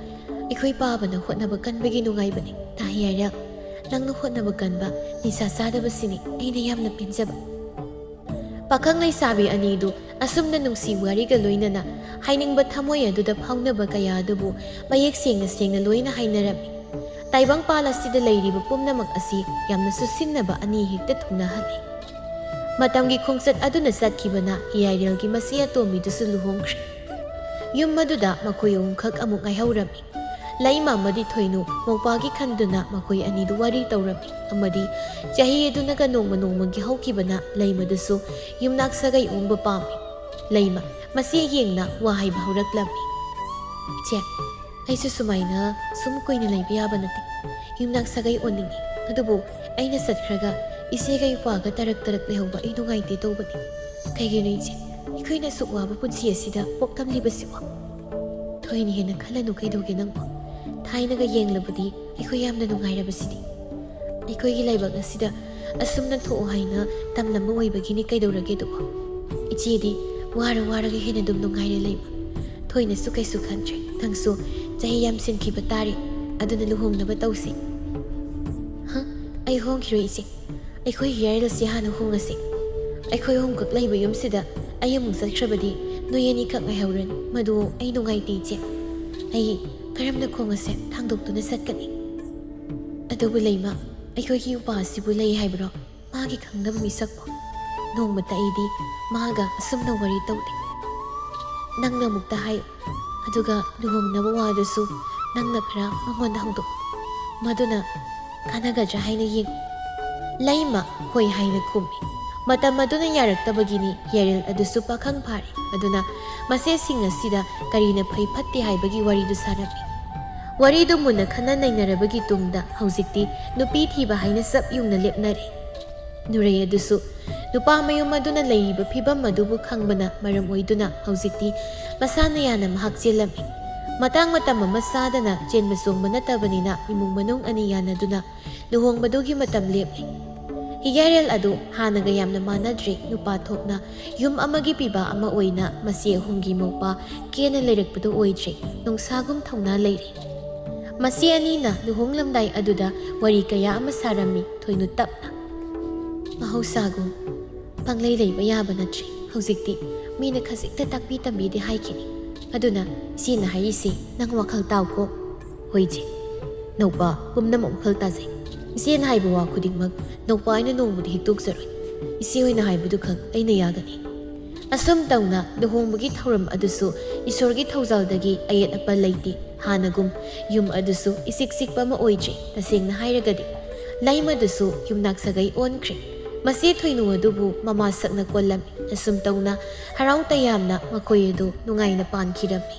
ꯑꯩꯈꯣꯏ ꯄꯥꯕꯅ ꯍꯣꯠꯅꯕ ꯀꯟꯕꯒꯤ ꯅꯨꯡꯉꯥꯏꯕꯅꯤ꯫ ꯇꯥ ꯍꯤꯌꯥꯏꯔꯦꯜ, ꯅꯪꯅ ꯍꯣꯠꯅꯕ ꯀꯟꯕ, ꯅꯤꯁꯥ ꯆꯥꯗꯕꯁꯤꯅꯤ ꯑꯩꯅ ꯌꯥꯝꯅ ꯄꯦꯟꯖꯕ꯫ ꯄꯥꯈꯪ ꯂꯩꯁꯥꯕꯤ ꯑꯅꯤꯗꯨ ꯑꯁꯨꯝꯅ ꯅꯨꯡꯁꯤ ꯋꯥꯔꯤꯒ ꯂꯣꯏꯅꯅ ꯍꯥꯏꯅꯤꯡꯕ ꯊꯃꯣꯏ ꯑꯗꯨꯗ ꯐꯥꯎꯅꯕ ꯀꯌꯥ ꯑꯗꯨꯕꯨ ꯃꯌꯦꯛ ꯁꯦꯡꯅ ꯁꯦꯡꯅ ꯂꯣꯏꯅ ꯍꯥꯏꯅꯔꯝꯃꯤ꯫ ꯇꯥꯏꯕꯪꯄꯥꯜ ꯑꯁꯤꯗ ꯂꯩꯔꯤꯕ ꯄꯨꯝꯅꯃꯛ ꯑꯁꯤ ꯌꯥꯝꯅ ꯆꯨꯁꯤꯟꯅꯕ ꯑꯅꯤ ꯍꯦꯛꯇ ꯊꯨꯡꯅꯍꯜꯂꯤ꯫ ꯃꯇꯝꯒꯤ ꯈꯣꯡꯆꯠ ꯑꯗꯨꯅ ꯆꯠꯈꯤꯕꯅ ꯍꯤꯌꯥꯏꯔꯦꯜꯒꯤ ꯃꯆꯦ ꯑꯇꯣꯝꯕꯤꯗꯨꯁꯨ ꯂꯨꯍꯣꯡꯈ꯭ꯔꯦ꯫ ꯌꯨꯝ ꯑꯗꯨꯗ ꯃꯈꯣꯏ ꯑꯍꯨꯝꯈꯛ ꯑꯃꯨꯛ ꯉꯥꯏꯍꯧꯔꯝꯃꯤ꯫ ꯂꯩꯃ ꯑꯃꯗꯤ ꯊꯣꯏꯅꯨ ꯃꯧꯄꯥꯒꯤ ꯈꯟꯗꯨꯅ ꯃꯈꯣꯏ ꯑꯅꯤꯗꯨ ꯋꯥꯔꯤ ꯇꯧꯔꯝꯃꯤ ꯑꯃꯗꯤ ꯆꯍꯤ ꯑꯗꯨꯅꯒ ꯅꯣꯡꯃ ꯅꯣꯡꯃꯒꯤ ꯍꯧꯈꯤꯕꯅ ꯂꯩꯃꯗꯨꯁꯨ ꯌꯨꯝꯅꯥꯛ ꯁꯥꯒꯩ ꯑꯣꯡꯕ ꯄꯥꯝꯃꯤ꯫ ꯂꯩꯃ ꯃꯆꯦ ꯌꯦꯡꯅ ꯋꯥ ꯍꯥꯏꯕ ꯍꯧꯔꯛꯂꯝꯃꯤ꯫ "ꯏꯆꯦ, ꯑꯩꯁꯨ ꯁꯨꯃꯥꯏꯅ ꯁꯨꯝ ꯀꯨꯏꯅ ꯂꯩꯕ ꯌꯥꯕ ꯅꯠꯇꯦ꯫ ꯌꯨꯝꯅꯥꯛ ꯁꯥꯒꯩ ꯑꯣꯟꯅꯤꯡꯉꯤ꯫ ꯑꯗꯨꯕꯨ ꯑꯩꯅ ꯆꯠꯈ꯭ꯔꯒ ꯏꯆꯦꯒ ꯏꯄ꯭ꯋꯥꯒ ꯇꯔꯛ ꯇꯔꯛ ꯂꯩꯍꯧꯕ ꯑꯩ ꯅꯨꯡꯉꯥꯏꯇꯦ ꯇꯧꯕꯅꯤ꯫ ꯀꯩꯒꯤꯅꯣ ꯏꯆꯦ, ꯑꯩꯈꯣꯏꯅ ꯑꯁꯨꯛ ꯋꯥꯕ ꯄꯨꯟꯁꯤ ꯑꯁꯤꯗ ꯄꯣꯛꯂꯝꯂꯤꯕꯁꯤꯕꯣ?" "ꯊꯣꯏꯅ ꯍꯦꯟꯅ ꯈꯜꯂꯅꯨ ꯀꯩꯗꯧꯒꯦ ꯅꯪꯕꯣ? ꯊꯥꯏꯅꯒ ꯌꯦꯡꯂꯕꯗꯤ ꯑꯩꯈꯣꯏ ꯌꯥꯝꯅ ꯅꯨꯡꯉꯥꯏꯔꯕꯁꯤꯗꯤ꯫ ꯑꯩꯈꯣꯏꯒꯤ ꯂꯥꯏꯕꯛ ꯑꯁꯤꯗ ꯑꯁꯨꯝꯅ ꯊꯣꯛꯑꯣ ꯍꯥꯏꯅ ꯇꯝꯂꯝꯕ ꯑꯣꯏꯕꯒꯤꯅꯤ ꯀꯩꯗꯧꯔꯒꯦ ꯑꯗꯨꯕꯨ? ꯏꯆꯦꯗꯤ ꯋꯥꯔ ꯋꯥꯔꯒ ꯍꯦꯟꯅ ꯑꯗꯨꯝ ꯅꯨꯡꯉꯥꯏꯔꯦ ꯂꯩꯃ꯫ ꯊꯣꯏꯅꯁꯨ ꯀꯩꯁꯨ ꯈꯟꯗ꯭ꯔꯦ꯫ ꯅꯪꯁꯨ ꯆꯍꯤ ꯌꯥꯝꯁꯤꯟꯈꯤꯕ ꯇꯥꯔꯦ꯫ ꯑꯗꯨꯅ ꯂꯨꯍꯣꯡꯅꯕ ꯇꯧꯁꯤ꯫" "ꯍ? ꯑꯩ ꯍꯣꯡꯈꯤꯔꯣꯏ ꯏꯆꯦ꯫ ꯑꯩꯈꯣꯏ ꯍꯤꯌꯥꯏꯔꯦꯜꯁꯦ ꯍꯥꯟꯅ ꯍꯣꯡꯉꯁꯤ꯫ ꯑꯩꯈꯣꯏ ꯑꯍꯨꯝꯈꯛ ꯂꯩꯕ ꯌꯨꯝꯁꯤꯗ ꯑꯩ ꯑꯃꯨꯛ ꯆꯠꯈ꯭ꯔꯕꯗꯤ ꯅꯣꯏ ꯑꯅꯤꯈꯛ ꯉꯥꯏꯍꯧꯔꯅꯤ꯫ ꯃꯗꯨ ꯑꯩ ꯅꯨꯡꯉꯥꯏꯇꯦ ꯏꯆꯦ꯫ ꯑꯩ ꯀꯔꯝꯅ ꯈꯣꯡ ꯑꯁꯦ ꯊꯥꯡꯗꯣꯛꯇꯨꯅ ꯆꯠꯀꯅꯤ?" "ꯑꯗꯨꯕꯨ ꯂꯩꯃ, ꯑꯩꯈꯣꯏꯒꯤ ꯎꯄꯥ ꯑꯁꯤꯕꯨ ꯂꯩ ꯍꯥꯏꯕ꯭ꯔꯣ? ꯃꯥꯒꯤ ꯈꯪꯅꯕ ꯃꯤꯁꯛꯄꯨ? ꯅꯣꯡꯃꯇ ꯑꯩꯗꯤ ꯃꯥꯒ ꯑꯁꯨꯝꯅ ꯋꯥꯔꯤ ꯇꯧꯗꯦ꯫" ꯅꯪꯅ ꯑꯃꯨꯛꯇ ꯍꯥꯏꯌꯨ, ꯑꯗꯨꯒ ꯂꯨꯍꯣꯡꯅꯕ ꯋꯥꯗꯨꯁꯨ ꯅꯪꯅ ꯈꯔ ꯃꯉꯣꯟꯗ ꯍꯧꯗꯣꯛꯎ, ꯃꯗꯨꯅ ꯀꯥꯟꯅꯒꯗ꯭ꯔꯥ ꯍꯥꯏꯅ ꯌꯦꯡꯉꯨ꯫ ꯂꯩꯃ ꯍꯣꯏ ꯍꯥꯏꯅ ꯈꯨꯝꯃꯤ꯫ ꯃꯇꯝ ꯑꯗꯨꯅ ꯌꯥꯔꯛꯇꯕꯒꯤꯅꯤ ꯌꯥꯏꯔꯦꯜ ꯑꯗꯨꯁꯨ ꯄꯥꯈꯪ ꯐꯥꯔꯦ꯫ ꯑꯗꯨꯅ ꯃꯆꯦꯁꯤꯡ ꯑꯁꯤꯗ ꯀꯔꯤꯅ ꯐꯩ ꯐꯠꯇꯦ ꯍꯥꯏꯕꯒꯤ ꯋꯥꯔꯤꯗꯨ ꯁꯥꯔꯝꯃꯤ꯫ ꯋꯥꯔꯤꯗꯨ ꯃꯨꯟꯅ ꯈꯟꯅ ꯅꯩꯅꯔꯕꯒꯤ ꯇꯨꯡꯗ ꯍꯧꯖꯤꯛꯇꯤ ꯅꯨꯄꯤ ꯊꯤꯕ ꯍꯥꯏꯅ ꯆꯞ ꯌꯨꯡꯅ ꯂꯦꯞꯅꯔꯦ꯫ ꯅꯨꯔꯩ ꯑꯗꯨꯁꯨ ꯅꯨꯄꯥ ꯃꯌꯨꯝ ꯑꯗꯨꯅ ꯂꯩꯔꯤꯕ ꯐꯤꯕꯝ ꯑꯗꯨꯕꯨ ꯈꯪꯕꯅ ꯃꯔꯝ ꯑꯣꯏꯗꯨꯅ ꯍꯧꯖꯤꯛꯇꯤ ꯃꯁꯥꯅ ꯌꯥꯅ ꯃꯍꯥꯛ ꯆꯦꯜꯂꯝꯃꯤ꯫ ꯃꯇꯥꯡ ꯃꯇꯝ ꯑꯃ ꯆꯥꯗꯅ ꯆꯦꯟꯕ ꯆꯣꯡꯕ ꯅꯠꯇꯕꯅꯤꯅ ꯏꯃꯨꯡ ꯃꯅꯨꯡ ꯑꯅꯤ ꯌꯥꯅꯗꯨꯅ ꯂꯨꯍꯣꯡꯕꯗꯨꯒꯤ ꯃꯇꯝ ꯂꯦꯞꯂꯤ꯫ ꯍꯤꯌꯥꯔꯦꯜ ꯑꯗꯨ ꯍꯥꯟꯅꯒ ꯌꯥꯝꯅ ꯃꯥꯟꯅꯗ꯭ꯔꯦ꯫ ꯅꯨꯄꯥ ꯊꯣꯛꯅ ꯌꯨꯝ ꯑꯃꯒꯤ ꯄꯤꯕ ꯑꯃ ꯑꯣꯏꯅ ꯃꯆꯦ ꯑꯍꯨꯝꯒꯤ ꯃꯧꯄꯥ ꯀꯦꯅ ꯂꯩꯔꯛꯄꯗꯨ ꯑꯣꯏꯗ꯭ꯔꯦ꯫ ꯅꯨꯡꯁꯥꯒꯨꯝ ꯊꯧꯅꯥ ꯂꯩꯔꯦ꯫ ꯃꯆꯦ ꯑꯅꯤꯅ ꯂꯨꯍꯣꯡꯂꯝꯗꯥꯏ ꯑꯗꯨꯗ ꯋꯥꯔꯤ ꯀꯌꯥ ꯑꯃ ꯁꯥꯔꯝꯃꯤ ꯊꯣꯏꯅꯨ ꯇꯞꯅ꯫ ꯃꯍꯧꯁꯥꯒꯨꯝ ꯄꯪꯂꯩ ꯂꯩꯕ ꯌꯥꯕ ꯅꯠꯇ꯭ꯔꯦ꯫ ꯍꯧꯖꯤꯛꯇꯤ ꯃꯤꯅ ꯈꯖꯤꯛꯇ ꯇꯥꯛꯄꯤ ꯇꯝꯕꯤꯗꯦ ꯍꯥꯏꯈꯤꯅꯤ꯫ ꯑꯗꯨꯅ ꯏꯆꯦꯅ ꯍꯥꯏꯔꯤꯁꯤ ꯅꯪ ꯋꯥꯈꯜ ꯇꯥꯎꯀꯣ꯫ ꯍꯣꯏ ꯏꯆꯦ, ꯅꯧꯄꯥ ꯄꯨꯝꯅꯃꯛ ꯋꯥꯈꯜ ꯇꯥꯖꯩ꯫ ꯏꯆꯦꯅ ꯍꯥꯏꯕ ꯋꯥ ꯈꯨꯗꯤꯡꯃꯛ ꯅꯧꯄꯥ ꯑꯩꯅ ꯅꯣꯡꯃꯗꯤ ꯍꯤꯛꯇꯣꯛꯆꯔꯣꯏ꯫ ꯏꯆꯦ ꯍꯣꯏꯅ ꯍꯥꯏꯕꯗꯨꯈꯛ ꯑꯩꯅ ꯌꯥꯒꯅꯤ꯫ ꯑꯁꯨꯝ ꯇꯧꯅ ꯂꯨꯍꯣꯡꯕꯒꯤ ꯊꯧꯔꯝ ꯑꯗꯨꯁꯨ ꯏꯁꯣꯔꯒꯤ ꯊꯧꯖꯥꯜꯗꯒꯤ ꯑꯌꯦꯠ ꯑꯄꯟ ꯂꯩꯇꯦ꯫ ꯍꯥꯟꯅꯒꯨꯝ ꯌꯨꯝ ꯑꯗꯨꯁꯨ ꯏꯆꯤꯛ ꯆꯤꯛꯄ ꯑꯃ ꯑꯣꯏꯗ꯭ꯔꯦ꯫ ꯇꯁꯦꯡꯅ ꯍꯥꯏꯔꯒꯗꯤ ꯂꯩꯃꯗꯨꯁꯨ ꯌꯨꯝꯅꯥꯛ ꯁꯥꯒꯩ ꯑꯣꯟꯈ꯭ꯔꯦ꯫ ꯃꯆꯦ ꯊꯣꯏꯅꯨ ꯑꯗꯨꯕꯨ ꯃꯃꯥ ꯁꯛꯅ ꯀꯣꯜꯂꯝꯃꯤ꯫ ꯑꯁꯨꯝ ꯇꯧꯅ ꯍꯔꯥꯎ ꯇꯌꯥꯝꯅ ꯃꯈꯣꯏ ꯑꯗꯨ ꯅꯨꯡꯉꯥꯏꯅ ꯄꯥꯟꯈꯤꯔꯝꯃꯤ꯫